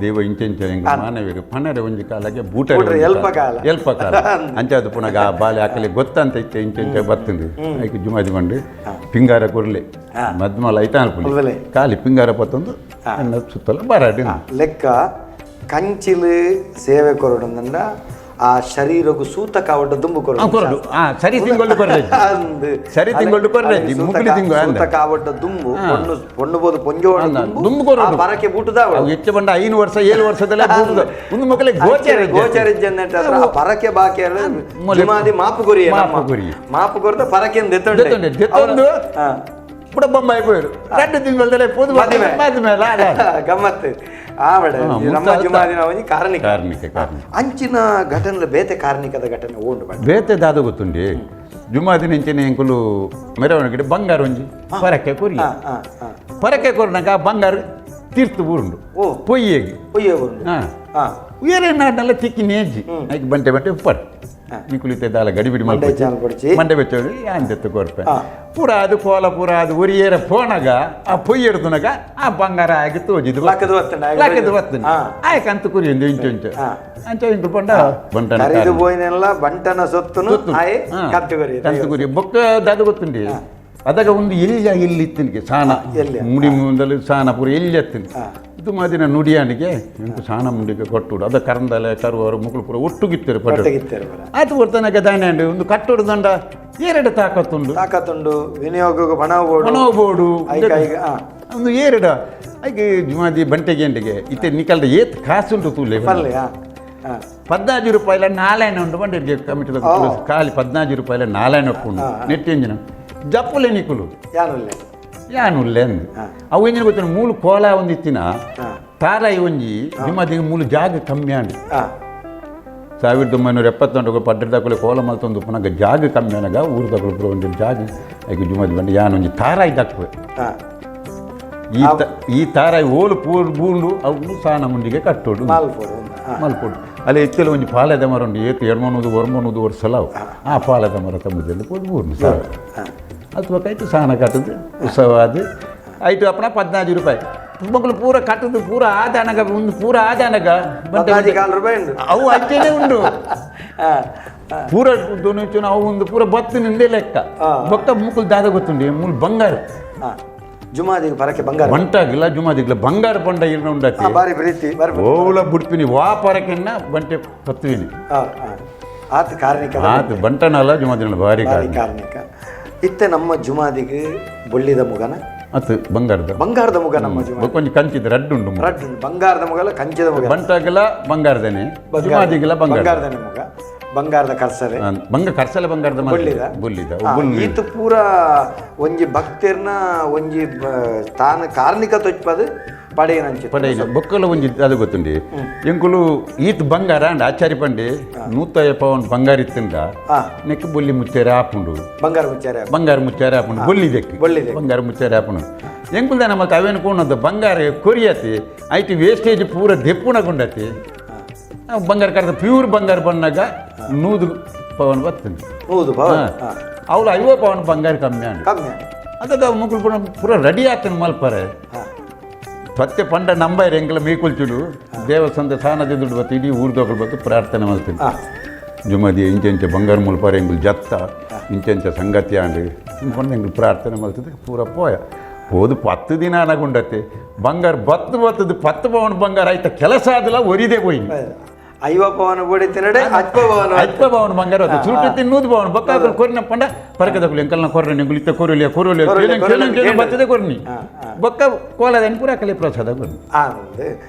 [SPEAKER 3] ದೇವ ಇಂಚ ಇಂಚ ಎಂಕ್ ಮಾನವೀರು ಪನ್ನರೆ ಒಂಜಿ ಕಾಲಕ್ಕೆ ಬೂಟ.
[SPEAKER 2] ಬೂಟರೆ ಎಲ್ಪ ಕಾಲ.
[SPEAKER 3] ಎಲ್ಪ ಕಾಲ ಅಂಚಾದ ಪುನಗ ಆ ಬಾಲೆ ಆಕಲೆ ಗೊತ್ತಂತ ಇತ್ತೆ ಇಂಚ ಇಂಚ ಬತ್ತಂದು. ಐಕ್ ಜುಮಾದಿ ಬಂಡು ಪಿಂಗಾರ ಕೊರ್ಲೆ ಮದ್ಮಲ ಐತ
[SPEAKER 2] ಅಲ್ವಲೆ.
[SPEAKER 3] ಅನ್ಪುಲಿ ಖಾಲಿ ಪಿಂಗಾರ ಪತ್ತೊಂದು ಎನ್ನ ಸುತ್ತಲ ಬರಾಡಿ.
[SPEAKER 2] ಲೆಕ್ಕ ಕಂಚಿಲು ಸೇವೆ ಕೊರಡುಂದಂಡ ಆ ಶರೀರಗು ಸೂತಕ ಅವಡ್ಡ ದುಂಬು ಕೊರಡು.
[SPEAKER 3] ಕೊರಡು. ಸರಿ ತಿಂಗಳು ಕೊರ್ರೆ.
[SPEAKER 2] ಅಂದ್.
[SPEAKER 3] ಸರಿ ತಿಂಗಳು ಕೊರ್ರೆ. ಮುಗುಲಿ ತಿಂಗಳು ಅಂದ.
[SPEAKER 2] ಸೂತಕ ಅವಡ್ಡ ದುಂಬು ಪೊಣ್ಣು ಪೊಣ್ಣು ಬೋದು ಪೊಂಜೋಡ
[SPEAKER 3] ಅಂದ. ದುಂಬು ಕೊರಡು.
[SPEAKER 2] ಆ ಪರಕೆ ಬೂಟುದ.
[SPEAKER 3] ಅವು ಹೆಚ್ಚು ಬಂಡ 5 ವರ್ಷ 7 ವರ್ಷದಲ್ಲೇ ಬೂಟುದ ಒಂದು ಮಕ್ಕಳಿಗೆ ಗೋಚರ.
[SPEAKER 2] ಗೋಚರ ಇಜ್ಜಂದಂಟ ಆ ಪರಕೆ ಬಾಕಿ
[SPEAKER 3] ಮೊಲೆ-
[SPEAKER 2] ಜುಮಾದಿ ಮಾಪು ಕೊರಿಯೆ ನಮ್ಮ.
[SPEAKER 3] ಮಾಪು ಕೊರಿಯೆ.
[SPEAKER 2] ಮಾಪು ಕೊರ್ದ ಪರಕೆ ದೆತ್ತೊಂಡೆ.
[SPEAKER 3] ದೆತ್ತೊಂಡೆ. ದೆತ್ತೊಂದು ಪುಡ ಬೊಂಬಾಯಿ ಪೋಯರು 2 ತಿಂಗಳದಲ್ಲೇ ಪೋದು.
[SPEAKER 2] ಮದಿಮೆ.
[SPEAKER 3] ಮದಿಮೆ ಅಲ್ಲ, ಅಲ್ಲ.
[SPEAKER 2] ಗಮ್ಮತ್ತು ಆವಡ. ನಮ್ಮ ಜುಮಾದಿನ ಒಂಜಿ ಕಾರ್ಣಿಕ.
[SPEAKER 3] ಕಾರ್ಣಿಕ, ಕಾರ್ಣಿಕ.
[SPEAKER 2] ಅಂಚಿನ ಘಟನೆ ಬೇತೆ ಕಾರ್ಣಿಕದ ಘಟನೆ ಓಂಡು ಬಣ್ಣ.
[SPEAKER 3] ಬೇತೆ ದಾದ ಗೊತ್ತುಂಡಿ, ಜುಮಾದಿನ ಇಂಚಿನ ಎಂಕುಲು ಮೆರವಣಿಗೆ ಬಂಗಾರ ಒಂಜಿ ಪರಕೆ ಕೊರಿ.
[SPEAKER 2] ಹಾ ಹಾ ಹಾ
[SPEAKER 3] ಪರಕೆ ಕೊರ್ನಾಗ ಆ ಬಂಗಾರ ತೀರ್ತು ಬೂರುಂಡು.
[SPEAKER 2] ಓ.
[SPEAKER 3] ಪೊಯ್ಯೆಗೆ.
[SPEAKER 2] ಒಯ್ಯೆ ಬರುಂಡು.
[SPEAKER 3] ಬೇರೆ ನಾಡ್ನೆಲ್ಲ ತಿಕ್ಕಿ ನೇಜಿ ಐಕ್ ಬಂಟೆ ಬಂಟೆ ಉಪ್ಪರ್ ನಿಕುಲಿತೆ ದಾಲ ಗಡಿಬಿಡಿ
[SPEAKER 2] ಮಂಡೆ
[SPEAKER 3] ಮಲ್ಪೊಚ್ಚಿ.
[SPEAKER 2] ಚಾಲ್ ಪೊಡ್ಚಿ.
[SPEAKER 3] ಮಂಡೆ ಬೆಚ್ಚೋಡು ಯಾನ್ ದೆತ್ತು ಕೊರ್ಪೆ. ಪೂರ ಅದು ಕೋಲ ಪೂರ ಅದು ಒರಿಯೇರ ಪೋನಗ ಆ ಪೊಯ್ಯಿ ಎಡ್ದುನಗ ಆ ಬಂಗಾರ ಆಗಿ ತೋಜಿದು.
[SPEAKER 2] ಲಕ್ಕದು ಬತ್ತುಂಡು, ಆಯ್ಕೆ
[SPEAKER 3] ಲಕ್ಕದು
[SPEAKER 2] ತೋಜಿದು.
[SPEAKER 3] ಬತ್ತುಂಡು. ಆಯ್ಕೆ ಅಂತ ಕುರಿಯೊಂದು ಇಂಚ ಇಂಚ ಅಂಚ ಇಂಕು ಪಂಡ ಬಂಟನ
[SPEAKER 2] ಕರಿದು
[SPEAKER 3] ಕಾರಣ.
[SPEAKER 2] ಪೋಯಿನೆಲ್ಲ ಬಂಟನ ಸೊತ್ತುನು
[SPEAKER 3] ಗೊತ್ತು.
[SPEAKER 2] ಆಯೆ ಕಂತು ಕೊರಿಯೆ.
[SPEAKER 3] ಕಂತು ಕುರಿ ಬೊಕ್ಕ ದಾದ ಗೊತ್ತುಂಡಿ, ಅದಾಗ ಒಂದು ಎಲ್ಲಿ ಎಲ್ಲಿ ಇತ್ತಿನಿಗೆ ಸಾನ.
[SPEAKER 2] ಎಲ್ಲಿ?
[SPEAKER 3] ಮುಡಿ ಮುಂದಲು ಸಾನ ಪೂರ ಎಲ್ಲಿ ಎತ್ತಿನ ಇದು ಮಾದಿನ ನುಡಿಯಾನಿಗೆ ಇಂಕು ಸಾನ ಮುಂಡಿಗೆ ಕೊಟ್ಟುಡು ಅದ ಕರಂದಲೆ ಕರುವರು ಮುಕುಲು ಪೂರ ಒಟ್ಟುಗಿತ್ತರು ಪಟ್ಟು.
[SPEAKER 2] ಒಟ್ಟುಗಿತ್ತರು ಪೂರ.
[SPEAKER 3] ಆತು ಕೊಡ್ತಾನಗ ದಾನೆ ಒಂದು ಕಟ್ಟೋಡು ದಂಡ ಎರಡು ತಾಕತ್ತುಂಡು.
[SPEAKER 2] ತಾಕತ್ತುಂಡು, ವಿನಿಯೋಗಕ್ಕೆ ಪಣ ಬೋಡು.
[SPEAKER 3] ಪಣ ಬೋಡು.
[SPEAKER 2] ಐಕ ಐಕ
[SPEAKER 3] ಒಂದು ಏರಡ ಐಕೆ ಜುಮಾದಿ ಬಂಟೆಗೆ ಎಂಡಿಗೆ ಇತ್ತೆ ನಿಕಲ್ದ ಏತ್ ಕಾಸುಂಟು ತೂಲೆ.
[SPEAKER 2] ಪಲ್ಲೆ ಹಾ ಹಾ
[SPEAKER 3] 15 ರೂಪಾಯಿಲ ನಾಲ್ಯಾನ ಉಂಡು ಬಂಡಿಗೆ ಕಮಿಟಿದ. ಖಾಲಿ 15 ರೂಪಾಯಿಲ ನಾಲ್ಯಾನ ಉಂಡು ನೆಟ್ ಇಂಜಿನ ಜಪ್ಪುಲೆ ನಿಕುಲು.
[SPEAKER 2] ಯಾನುಲ್ಲೆ.
[SPEAKER 3] ಯಾನುಲ್ಲೆ ಅಂದ್ ಅವು ಎಂಜಿನ ಗೊತ್ತಿನ ಮೂಲು ಕೋಲ ಒಂದಿತ್ತಿನ ತಾರಾಯಿ ಒಂಜಿ ಜುಮಾದಿಗೆ ಮೂಲು ಜಾಗ ಕಮ್ಮಿ ಆಂಡ್. 1972 ಪಡ್ಡದಾಕುಲೆ ಕೋಲ ಮಲ್ತೊಂದು ಉಪ್ಪುನಗ ಜಾಗ ಕಮ್ಮಿ ಆನಗ ಊರುದಕುಲು ಪೂರ ಒಂಜಿ ಜಾಗ ಐಕ್ ಜುಮಾದಿ ಬಂಡ ಯಾನ್ ಒಂಜಿ ತಾರಾಯಿ ದಕ್ಪೆ. ಈ ಈ ತಾರಾಯಿ ಓಲು ಪೂರ್ ಬೂಂಡು ಅವು ಸಾನ ಮುಂಡಿಗೆ ಕಟ್ಟೋಡು.
[SPEAKER 2] ಮಲ್ಪೊಡು.
[SPEAKER 3] ಮಲ್ಪೊಡು. ಅಲ್ಲಿ ಇತ್ತೆಲ ಒಂಜಿ ಪಾಲೆದ ಮರ ಉಂಡು, ಏತ್ ಎಡ್ಮನೂದು ಒರ್ಮನೂದು ವರ್ಷಲ ಅವು. ಆ ಪಾಲೆದ ಮರ ತಮ್ಮದಲ್ಲಿ ಪೋದು ಬೂರ್ನು ಸಾರ. ಅದು ಐತು ಸಾನ ಕಟ್ಟದು ಉತ್ಸವ ಅದು ಐಟು ಅಪ್ಪಣ 14 ರೂಪಾಯಿ ಮಕ್ಕಳು ಪೂರ ಕಟ್ಟದು ಪೂರ ಆದಾನಗ ಒಂದು ಪೂರ ಆದಾನಗ ಬಂಟೆ
[SPEAKER 2] 14 ಕಾಲು ರೂಪಾಯಿ ಉಂಡು.
[SPEAKER 3] ಅವು ಅಷ್ಟೇನೆ ಉಂಡು ಪೂರ ದೊನುಚುನ ಅವು ಒಂದು ಪೂರ ಬತ್ತು ನಿಂದೆ ಲೆಕ್ಕ. ಬೊಕ್ಕ ಮೂಕುಲು ದಾದ ಗೊತ್ತುಂಡು ಮೂಲು ಬಂಗಾರ.
[SPEAKER 2] ಜುಮಾದಿಗೆ ಪರಕೆ ಬಂಗಾರ
[SPEAKER 3] ಬಂಟಾಗಿಲ್ಲ ಜುಮಾದಿಗ್ಲ ಬಂಗಾರ ಪಂಡ ಇರ್ನ ಉಂಡತಿ.
[SPEAKER 2] ಬಾರಿ ಪ್ರೀತಿ ಬಾರಿ ಪ್ರೀತಿ.
[SPEAKER 3] ಓಲ ಬುಡ್ಪಿನಿ ವಾ ಪರಕೆನ್ನ ಬಂಟೆ ಪತ್ತುವಿನಿ.
[SPEAKER 2] ಆತ ಕಾರ್ಣಿಕ.
[SPEAKER 3] ಆತು ಬಂಟನಲ್ಲ ಜುಮಾದಿನ ಭಾರಿ
[SPEAKER 2] ಭಾರಿ
[SPEAKER 3] ಕಾರಣ.
[SPEAKER 2] ಕಾರ್ಣಿಕ. ಇತ್ತೆ ನಮ್ಮ ಜುಮಾದಿಗೆ ಬೊಳ್ಳಿದ ಮುಗನ
[SPEAKER 3] ಅತ್ತು ಬಂಗಾರದ
[SPEAKER 2] ಬಂಗಾರದ ಮುಗ ನಮ್ಮ ಜುಮಾದಿ.
[SPEAKER 3] ಕೊಂಚ ಕಂಚಿದ ರಡ್ಡು ಉಂಡು ಮುಗ.
[SPEAKER 2] ರಡ್ಡು ಉಂಡು. ಬಂಗಾರದ ಮುಗಲ ಕಂಚಿದ ಮುಗ.
[SPEAKER 3] ಬಂಟಾಗಲ ಬಂಗಾರದನೆ, ಜುಮಾದಿಗಲ ಬಂಗಾರ.
[SPEAKER 2] ಬಂಗಾರದನೆ ಮುಗ, ಬಂಗಾರದ ಕರ್ಸರೆ.
[SPEAKER 3] ಬಂಗ ಕರ್ಸಲ ಬಂಗಾರದ ಮಾತ್ರ.
[SPEAKER 2] ಬೊಳ್ಳಿದ?
[SPEAKER 3] ಬೊಳ್ಳಿದ. ಬೊಳ್ಳಿ.
[SPEAKER 2] ಈತ ಪೂರ ಒಂಜಿ ಭಕ್ತಿರ್ನ ಒಂಜಿ ತಾನು ಕಾರ್ಣಿಕ ತೊಚ್ಪದು ಪಡೆಯನಂಚಿ.
[SPEAKER 3] ಪಡೆಯಿನ ಬೊಕ್ಕಲ ಒಂಜಿ ಅದು ಗೊತ್ತುಂಡಿ ಎಂಕುಲು ಈತ್ ಬಂಗಾರ ಅಂಡ್ ಆಚಾರಿ ಪಂಡೆ ನೂತಾಯ ಪವನ್ ಬಂಗಾರ ಇತ್ತಿಂದ ನೆಕ್ ಬೊಲ್ಲಿ ಮುಚ್ಚೇರೆ ಆಪುಂಡು.
[SPEAKER 2] ಬಂಗಾರ ಮುಚ್ಚಾರೆ.
[SPEAKER 3] ಬಂಗಾರ ಮುಚ್ಚಾರೆ ಆಪುಂಡು ಬೊಳ್ಳಿದಕ್ಕೆ.
[SPEAKER 2] ಬೊಳ್ಳಿದಕ್ಕೆ.
[SPEAKER 3] ಬಂಗಾರ ಮುಚ್ಚಾರೆ ಆಪುಂಡು. ಎಂಕುಲ್ದ ನಮ್ಮ ಅವೇನು ಕೋಣದ ಬಂಗಾರ ಕೊರಿಯತಿ ಐತಿ ವೇಸ್ಟೇಜ್ ಪೂರ ದೆಪ್ಪುಣಗೊಂಡತಿ. ಬಂಗಾರ ಕರೆದ ಪ್ಯೂರ್ ಬಂಗಾರ ಬಣ್ಣಾಗ 100 ಪವನ್ ಬರ್ತದೆ.
[SPEAKER 2] ಹೌದು ಪವನ್.
[SPEAKER 3] ಅವಳು 50 ಪವನ್ ಬಂಗಾರ ಕಮ್ಮಿ ಅಂಡ್.
[SPEAKER 2] ಕಮ್ಮಿ.
[SPEAKER 3] ಅದಕ್ಕೆ ಮುಕುಲ್ ಪೂರ ಪೂರ ರೆಡಿ ಆಗ್ತಾನೆ ಮಲ್ಪರೆ. ಪತ್ತೆ ಪಂಡ ನಂಬೈರ್ ಎಂಕಲ ಮೀಕುಲ್ಚುಡು ದೇವಸ್ಥಾನದ ಸಾನದ ದುಡ್ಡು ಬತ್ತು ಇಡೀ ಊರ್ದೊಕಲು ಬತ್ತು ಪ್ರಾರ್ಥನೆ ಮಾಡ್ತೀನಿ. ಜುಮದಿ ಇಂಚೆ ಇಂಚೆ ಬಂಗಾರ ಮುಲ್ಪಾರೆ ಎಂಗುಲ್ ಜತ್ತ ಇಂಚೆ ಇಂಚೆ ಸಂಗತಿ ಆಂಡ್ ಪಂಡ ಎಂಗುಲ್ ಪ್ರಾರ್ಥನೆ ಮಲ್ತದೆ ಪೂರ ಪೋಯ ಹೋದು 10 ದಿನ ಅನಗುಂಡತ್ತೆ ಬಂಗಾರ ಬತ್ತು ಬತ್ತದು 10 ಪವನ್ ಬಂಗಾರ ಆಯ್ತ ಕೆಲಸ ಆದಲ್ಲ ಒರಿದೆ ಪೋಯಿ.
[SPEAKER 2] 50 ಪವನ್ ಬೋಡಿ ತಿನ್ನಡೆ ಅಜ್ಪ ಪವನ್.
[SPEAKER 3] ಅಜ್ಪ ಪವನ್ ಬಂಗಾರ ಅದು ಚುರುಟು ತಿನ್ನೂದು ಪವನ್ ಬೊಕ್ಕ ಕೊರಿನ ಪಂಡ ಪರಕದಕುಲು ಎಂಕಲ್ನ ಕೊರ್ರನಿ ಎಂಗುಲ್ ಇತ್ತ ಕೊರಲಿಯ ಕೊರಲಿಯ
[SPEAKER 2] ಕೊರಲಿ,
[SPEAKER 3] ಕೇಳಂ
[SPEAKER 2] ಕೊರಲಿ,
[SPEAKER 3] ಕೇಳಂ ಕೇಳಂ
[SPEAKER 2] ಕೇಳಂ.
[SPEAKER 3] ಬತ್ತದೆ ಕೊರ್ನಿ ಬೊಕ್ಕ ಕೋಲದ ಪೂರ ಕಲೆ ಪ್ರಸಾದ ಕೊರ್ನಿ.
[SPEAKER 2] ಅಂದ್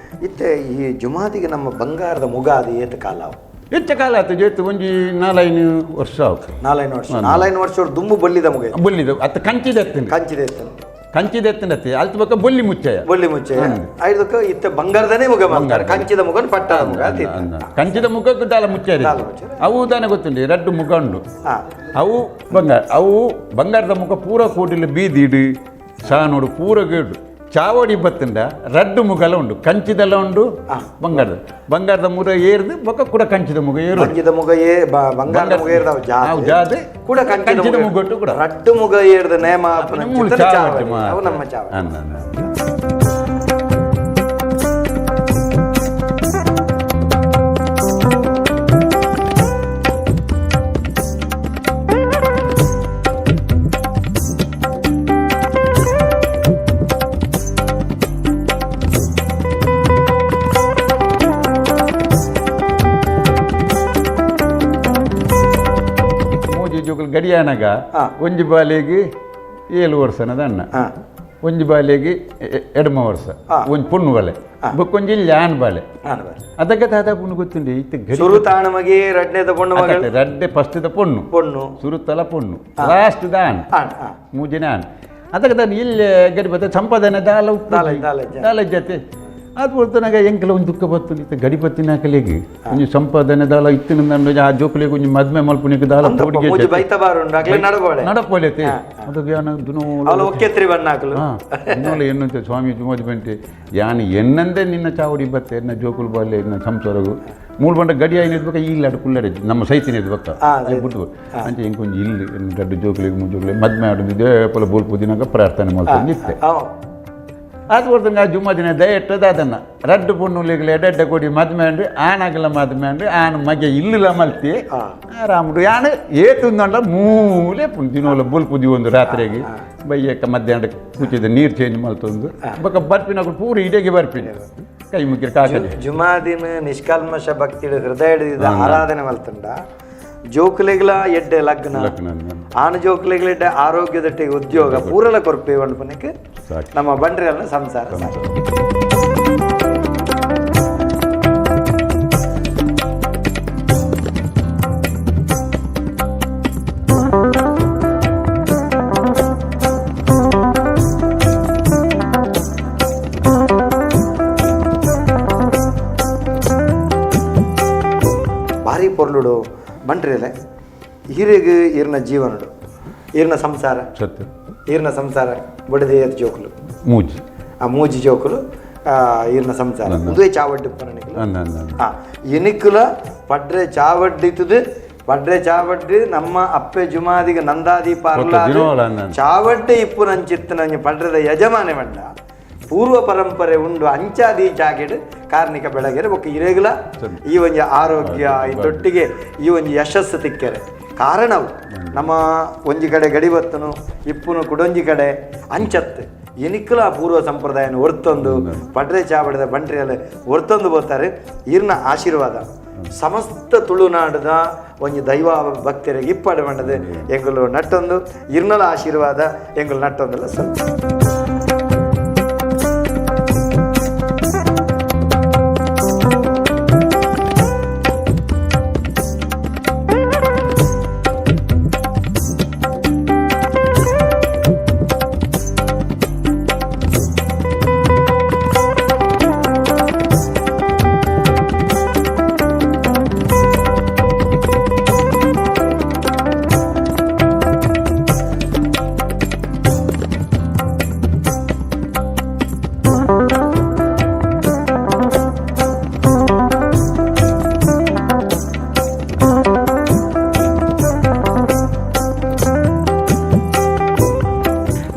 [SPEAKER 2] ಇತ್ತೆ ಈ ಜುಮಾದಿಗೆ ನಮ್ಮ ಬಂಗಾರದ ಮುಗ ಅದು ಏತ ಕಾಲ ಅವು?
[SPEAKER 3] ಹೆಚ್ಚ ಕಾಲ ಆತು ಜೇತು ಒಂಜಿ 4-5 ವರ್ಷ ಆವು.
[SPEAKER 2] 4-5 ವರ್ಷ. 4-5 ವರ್ಷ ಅವ್ರು ದುಂಬು ಬೊಳ್ಳಿದ ಮುಗ ಇತ್ತು.
[SPEAKER 3] ಬೊಲ್ಲಿದ ಅತ್ತ ಕಂಚಿದ ಎತ್ತಿನ.
[SPEAKER 2] ಕಂಚಿದ ಎತ್ತನ.
[SPEAKER 3] ಕಂಚಿದ ಎತ್ತಿನತ್ತಿ ಅಲ್ತ ಬೊಕ್ಕ ಬೊಲ್ಲಿ ಮುಚ್ಚಯ.
[SPEAKER 2] ಬೊಳ್ಳಿ ಮುಚ್ಚೆ ಐದಕ್ಕೆ ಇತ್ತ ಬಂಗಾರದನೇ ಮುಗ ಮಾಡ್ತಾರೆ. ಕಂಚಿದ ಮುಗನ್ ಪಟ್ಟದ ಮುಗ ಅಂತ ಇತ್ತು.
[SPEAKER 3] ಕಂಚಿದ ಮುಖಕ್ಕೂ ದಾಲ ಮುಚ್ಚ.
[SPEAKER 2] ದಾಲ ಮುಚ್ಚ.
[SPEAKER 3] ಅವು ದಾನೆ ಗೊತ್ತುಂಡಿ ರಡ್ಡು ಮುಖ ಉಂಡು. ಅವು ಬಂಗಾರ, ಅವು ಬಂಗಾರದ ಮುಖ ಪೂರ ಕೋಟಿಲು ಬೀದಿಡು ಸಾನೋಡು ಪೂರ ಗೇಡು ಚಾವಡಿ ಬತ್ತಂಡ ರಡ್ಡು ಮುಗಲ ಉಂಡು, ಕಂಚಿದೆಲ್ಲ ಉಂಡು. ಬಂಗಾರದ ಬಂಗಾರದ ಮುಗ ಏರ್ದು ಬೊಕ್ಕ ಕೂಡ ಕಂಚಿದ ಮುಗ ಏರು.
[SPEAKER 2] ಕಂಚಿದ ಮುಗ ಏ ಬಂಗಾರದ ಮುಗ ಏರ್ದವು
[SPEAKER 3] ಅವು
[SPEAKER 2] ಜಾದೆ.
[SPEAKER 3] ಜಾದೆ
[SPEAKER 2] ಕೂಡ ಕಂಚಿದ
[SPEAKER 3] ಕಂಚಿದ
[SPEAKER 2] ಮುಗ
[SPEAKER 3] ಮುಗಟ್ಟು ಕೂಡ.
[SPEAKER 2] ರಡ್ಡು ಮುಗ ಏರ್ದ ನೇಮ ಆಪುನ
[SPEAKER 3] ಮೂಲು
[SPEAKER 2] ಚಿತ್ತನ
[SPEAKER 3] ಚಾವಡಿ
[SPEAKER 2] ಚಾವಡಿ.
[SPEAKER 3] ಮಾತ್ರ.
[SPEAKER 2] ಅವು ನಮ್ಮ ಚಾವಡಿ.
[SPEAKER 3] ಅನ್ನ, ಅನ್ನ. ಮೂಜಿ ಜೋಕುಲು ಗಡಿಯಾನಗ ಒಂಜಿ ಬಾಲೆಗೆ 7 ವರ್ಷನದ ಅಣ್ಣ, ಒಂಜಿ ಬಾಲೆಗೆ ಎಡಮ ವರ್ಷ, ಒಂಜಿ ಪೊಣ್ಣು ಬಾಲೆ, ಬೊಕ್ಕೊಂಜಿ ಇಲ್ಲಿ ಆನ್ ಬಾಲೆ.
[SPEAKER 2] ಆನ್ ಬಾಲೆ.
[SPEAKER 3] ಅದಕ್ಕೆ ದಾದ ಪುಣ್ಣು ಗೊತ್ತುಂಡು ಇತ್ತೆ ಗಡಿ
[SPEAKER 2] ಸುರುತಾಣ ಮಗೆ ರಡ್ನೇದ ಪೊಣ್ಣು ಮಗಳು.
[SPEAKER 3] ಅತ್ತೆ, ರಡ್ಡೆ ಫಸ್ಟ್ದ ಪೊಣ್ಣು.
[SPEAKER 2] ಪೊಣ್ಣು.
[SPEAKER 3] ಸುರುತಲ ಪೊಣ್ಣು ಲಾಸ್ಟ್ the on.
[SPEAKER 2] On, ಆ.
[SPEAKER 3] ಮೂಜಿನ ಆನ್. ಅದಕ್ಕೆ ನಾನು ಇಲ್ಲಿ ಗಡಿ ಬತ್ತ ಸಂಪಾದನೆ ದಾಲ ಉಪ್ಪು
[SPEAKER 2] ದಾಲ ದಾಲ ಇಜ್ಜೆ.
[SPEAKER 3] ದಾಲ ಇಜ್ಜತೆ ಅದು ಬರ್ತನಾಗ ಎಂಕಲ ಒಂದು ದುಃಖ ಬತ್ತು ಇತ್ತೆ ಗಡಿ ಬತ್ತಿನಾಕಲಿಗೆ ಒಂಜಿ ಸಂಪಾದನೆ ದಾಲ ಇತ್ತಿನ ನನ್ನ ಆ ಜೋಕುಲಿಗೆ ಒಂಜಿ ಮದ್ಮೆ ಮಲ್ಪುನಿಗೆ ದಾಲ
[SPEAKER 2] ಅಂತಪ್ಪ,
[SPEAKER 3] ತೋಡಿಗೆ
[SPEAKER 2] ಮೂಜಿ
[SPEAKER 3] ಜತೆ.
[SPEAKER 2] ಬೈತ ಬಾರುಂಡು ಅಕ್ಲೆ ನಡಬೋಳೆ.
[SPEAKER 3] ನಡಪೋಲೆತೆ ಅದಕ್ಕೆ ಯಾನ ದಿನೋಲ
[SPEAKER 2] ಅವಳು ಒಕ್ಕೆತ್ರಿ ಬಣ್ಣಾಕಲು.
[SPEAKER 3] ದಿನೋಲ ಎನ್ನುತ್ತೆ ಸ್ವಾಮಿ ಜುಮೋಜ್ ಬಂಟಿ ಯಾನ್ ಎನ್ನಂದೆ ನಿನ್ನ ಚಾವಡಿ ಬತ್ತೆ ಎನ್ನ ಜೋಕುಲು ಬಾಲೆ ಎನ್ನ ಸಂಸಾರಗು ಮೂರು ಬಂಡ ಗಡಿ ಆಯ್ನ ಇದ್ಬೇಕ ಇಲ್ಲ ಅಡು ಕುಲ್ಲಡೆ ನಮ್ಮ ಸೈತಿನ ಇದ್ಬೇಕ ಬಿಟ್ಟು ಅಂಚೆ ಇಂಕೊಂಜಿ ಇಲ್ಲಿ ದೊಡ್ಡ ಜೋಕುಲಿಗೆ ಮುಂಜೋಕುಲಿ ಮದ್ಮೆ ಆಡುದಿದೆ ಪೊಲ ಬೋಲ್ಪು ದಿನಾಗ ಪ್ರಾರ್ಥನೆ ಮಾಡ್ಕೊಂಡು ನಿತ್ತೆ. ಅದು ಬರ್ತಂಗೆ ಆ ಜುಮ್ಮ ದಿನ ದಯ ಇಟ್ಟದ ಅದನ್ನು ರಡ್ಡು ಪೊಣ್ಣುಲಿಗಲ ಎಡ್ಡೆಡ್ಡ ಕೊಡಿ ಮದ್ಮೆ ಅಂಡು ಆನಾಗಲ ಮದ್ಮೆ ಅಂಡು ಆನ ಮಗೆ ಇಲ್ಲಲ ಮಲ್ತಿ ಆರಾಮುಡು ಯಾನ್ ಏತುಂದಂಡ ಮೂಲೆ ಪುಣ್ ದಿನೋಲ ಬೊಲ್ಪು ಒಂದು ರಾತ್ರಿಗೆ ಬಯ್ಯಕ್ಕ ಮಧ್ಯಾಹ್ನ ಕೂಚಿದ ನೀರು ಚೇಂಜ್ ಮಲ್ತೊಂದು ಬೊಕ್ಕ ಬರ್ಪಿನಕುಲು ಪೂರ ಇಡೆಗೆ ಬರ್ಪಿನ ಕೈ ಮುಗಿರ ಕಾಕಜಿ.
[SPEAKER 2] ಜುಮಾದಿನ ನಿಷ್ಕಲ್ಮಶ ಭಕ್ತಿ ಹೃದಯ ಹಿಡಿದ ಆರಾಧನೆ ಮಲ್ತುಂಡ ಜೋಕುಲಿಗ್ಲ ಎಡ್ಡೆ ಲಗ್ನ,
[SPEAKER 3] ಲಗ್ನ.
[SPEAKER 2] ಆನು ಜೋಕುಲಿಗ್ಲ ಎಡ್ಡೆ ಆರೋಗ್ಯದಟ್ಟಿಗೆ ಉದ್ಯೋಗ ಪೂರಲ ಕೊರ್ಪೆ ಪಂಡ್ಪುನಕ್ಕೆ
[SPEAKER 3] ಸಾಕು.
[SPEAKER 2] ನಮ್ಮ ಬಂಡ್ರಿಯನ್ನ ಸಂಸಾರ ಸಾಕು. ಭಾರಿ ಪೊರ್ಲುಡು ಬಂಟ್ರಿಲೆ ಹಿರಿಗ್ ಇರ್ನ ಜೀವನಡು ಇರ್ನ ಸಂಸಾರ.
[SPEAKER 3] ಸತ್ಯ.
[SPEAKER 2] ಈರ್ನ ಸಂಸಾರ ಬಡದೆ ಜೋಕುಲು?
[SPEAKER 3] ಮೂಜಿ.
[SPEAKER 2] ಆ ಮೂಜಿ ಜೋಕುಲು ಈರ್ನ ಸಂಸಾರ. ಉಂದುವೇ ಚಾವಡ್ಡು ಪನನಿಕುಲು.
[SPEAKER 3] ಅಂದ ಅಂದ ಅಂದ.
[SPEAKER 2] ಆ ಇನಿಕುಲ ಪಡ್ರೆ ಚಾವಡ್ಡಿತದು, ಪಡ್ರೆ ಚಾವಡ್ಡಿ ನಮ್ಮ ಅಪ್ಪೆ ಜುಮಾದಿಗ ನಂದಾದೀಪ ಅರ್ಲಾದ್
[SPEAKER 3] ದಿನೋಲ ಅಂದ.
[SPEAKER 2] ಚಾವಡ್ಡೆ ಇಪ್ಪು ನಂಚಿತ್ತನಂಜಿ ಪಡ್ರೆದ ಯಜಮಾನೆ ಮಂಡ ಪೂರ್ವ ಪರಂಪರೆ ಉಂಡು. ಅಂಚಾದಿ ಜಾಗೆಡ್ ಕಾರ್ನಿಕ ಬೆಳಗೆರೆ ಬೊಕ್ಕ ಇರೆಗ್ಲ ಈ ಒಂಜಿ ಆರೋಗ್ಯ, ಈ ತೊಟ್ಟಿಗೆ ಈ ಒಂಜಿ ಯಶಸ್ಸು ತಿಕ್ಕೆರೆ ಕಾರಣವು ನಮ್ಮ ಒಂಜಿ ಕಡೆ ಗಡಿಬತ್ತನು ಇಪ್ಪುನು ಕುಡೊಂಜಿ ಕಡೆ ಅಂಚತ್ತು ಎನಿಕಲ ಪೂರ್ವ ಸಂಪ್ರದಾಯನ ಒರ್ತೊಂದು ಪಡ್ರೆ ಚಾವಡಿದ ಬಂಟ್ರಿಯಲ್ಲಿ ಒರ್ತೊಂದು ಬೋತಾರೆ. ಈರ್ನ ಆಶೀರ್ವಾದ ಸಮಸ್ತ ತುಳುನಾಡದ ಒಂಜಿ ದೈವ ಭಕ್ತರಿಗೆ ಇಪ್ಪಾಡು ಮಂಡದು ಎಂಗುಲು ನಟ್ಟೊಂದು ಇರ್ನಲ ಆಶೀರ್ವಾದ ಎಂಗುಲು ನಟ್ಟೊಂದಲ್ಲ ಸ್ವಲ್ಪ.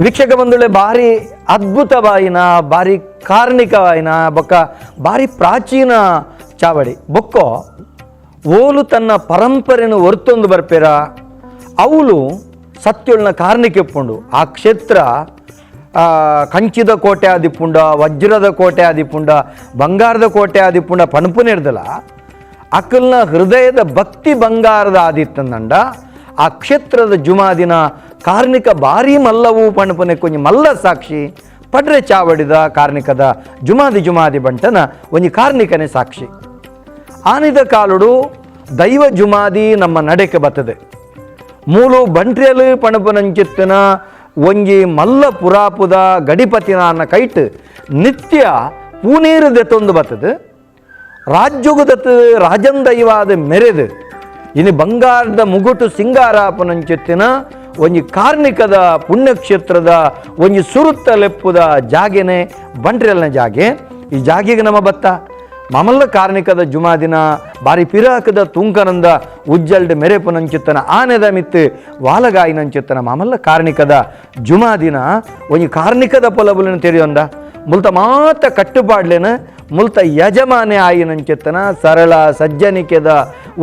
[SPEAKER 2] ವೀಕ್ಷಕ ಬಂಧುಳೆ, ಭಾರಿ ಅದ್ಭುತವಾಯಿನ, ಭಾರಿ ಕಾರ್ಣಿಕವಾಯಿನ ಬೊಕ್ಕ ಭಾರಿ ಪ್ರಾಚೀನ ಚಾವಡಿ. ಬೊಕ್ಕೋ ಓಲು ತನ್ನ ಪರಂಪರೆನು ಹೊರ್ತೊಂದು ಬರ್ಪೇರ ಅವಳು ಸತ್ಯೊಳ್ನ ಕಾರ್ಣಿಕ ಇಪ್ಪುಂಡು. ಆ ಕ್ಷೇತ್ರ ಕಂಚಿದ ಕೋಟೆ ಆದಿಪ್ಪುಂಡ, ವಜ್ರದ ಕೋಟೆ ಆದಿಪ್ಪುಂಡ, ಬಂಗಾರದ ಕೋಟೆ ಆದಿಪ್ಪುಂಡ ಪಣಪುನಿರ್ದಲ ಅಕಲ್ನ ಹೃದಯದ ಭಕ್ತಿ ಬಂಗಾರದ ಆದಿತ್ತಂದಂಡ ಆ ಕ್ಷೇತ್ರದ ಜುಮಾದಿನ ಕಾರ್ಣಿಕ ಭಾರಿ ಮಲ್ಲವು ಪಣಪುನೆ ಕೊಂಜಿ ಮಲ್ಲ ಸಾಕ್ಷಿ ಪಡ್ರೆ ಚಾವಡಿದ ಕಾರ್ಣಿಕದ ಜುಮಾದಿ ಜುಮಾದಿ ಬಂಟನ ಒಂಜಿ ಕಾರ್ಣಿಕನೇ ಸಾಕ್ಷಿ. ಆನಿದ ಕಾಲುಡು ದೈವ ಜುಮಾದಿ ನಮ್ಮ ನಡೆಕೆ ಬತ್ತದೆ. ಮೂಲು ಬಂಟ್ರಿಯಲು ಪಣಪುನಂಚಿತ್ತಿನ ಒಂಜಿ ಮಲ್ಲ ಪುರಾಪುದ ಗಡಿಪತಿನ ಅನ್ನ ಕೈಟ್ ನಿತ್ಯ ಪೂನೀರು ದೆತ್ತೊಂದು ಬತ್ತದೆ. ರಾಜ್ಯೋಗದತ್ತು ರಾಜನ್ ದೈವಾದ ಮೆರೆದು ಇನ್ನು ಬಂಗಾರದ ಮುಗುಟು ಸಿಂಗಾರಾಪನಂಚಿತ್ತಿನ ಒಂಜಿ ಕಾರ್ಣಿಕದ ಪುಣ್ಯಕ್ಷೇತ್ರದ ಒಂಜಿ ಸುರುತ್ತ ಲೆಪ್ಪುದ ಜಾಗೆನೆ ಬಂಟ್ರೆಲ್ನ ಜಾಗೆ. ಈ ಜಾಗೆಗೆ ನಮ್ಮ ಬತ್ತ ಮಾಮಲ್ಲ ಕಾರ್ಣಿಕದ ಜುಮಾದಿನ ಬಾರಿ ಪಿರಾಕದ ತೂಂಕನಂದ ಉಜ್ಜಲ್ಡ್ ಮೆರೆಪುನಂಚಿತ್ತನ ಆನೆದ ಮಿತ್ತು ವಾಲಗಾಯಿನಂಚಿತ್ತನ ಮಾಮಲ್ಲ ಕಾರ್ಣಿಕದ ಜುಮಾದಿನ ಒಂಜಿ ಕಾರ್ಣಿಕದ ಪೊಲಬುಲಿನ ತೆರೆಯೊಂದ ಮುಲ್ತ ಮಾತ ಕಟ್ಟುಪಾಡ್ಲೇನ ಮುಲ್ತ ಯಜಮಾನೆ ಆಯಿನಂಚಿತ್ತನ ಸರಳ ಸಜ್ಜನಿಕೆದ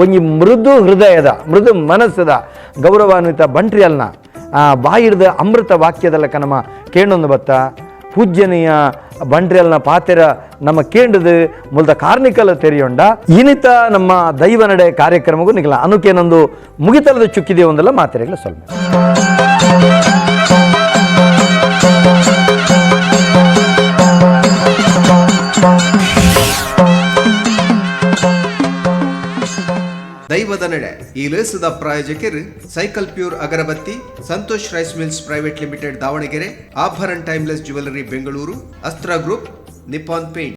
[SPEAKER 2] ಒಂಜಿ ಮೃದು ಹೃದಯದ ಮೃದು ಮನಸ್ಸದ ಗೌರವಾನ್ವಿತ ಬಂಟ್ರಿಯಲ್ನ ಬಾಯಿಡ್ದ ಅಮೃತ ವಾಕ್ಯದ ಲೆಕ್ಕ ನಮ್ಮ ಕೇಂಡೊಂದು ಬತ್ತ ಪೂಜ್ಯನೀಯ ಬಂಟ್ರಿಯಲ್ನ ಪಾತೆರ ನಮ್ಮ ಕೇಂಡದು ಮುಲ್ತ ಕಾರ್ಣಿಕಲ ತೆರೆಯೊಂಡ ಇನಿತ ನಮ್ಮ ದೈವ ನಡೆ ಕಾರ್ಯಕ್ರಮಕ್ಕೂ ನಿಗಲ ಅನುಕೇನೊಂದು ಮುಗಿತಲದ ಚುಕ್ಕಿದೆ ಒಂದಲ್ಲ ಮಾತೆರೆಗಳ ಸ್ವಲ್ಪ.
[SPEAKER 1] ದೈವದ ನಡೆ ಈ ಲೇಸದ ಪ್ರಾಯೋಜಕರು ಸೈಕಲ್ ಪ್ಯೂರ್ ಅಗರಬತ್ತಿ, Santosh rice mills private limited Davanagere, Abharan timeless jewellery Bengaluru, Astra group, Nippon paint.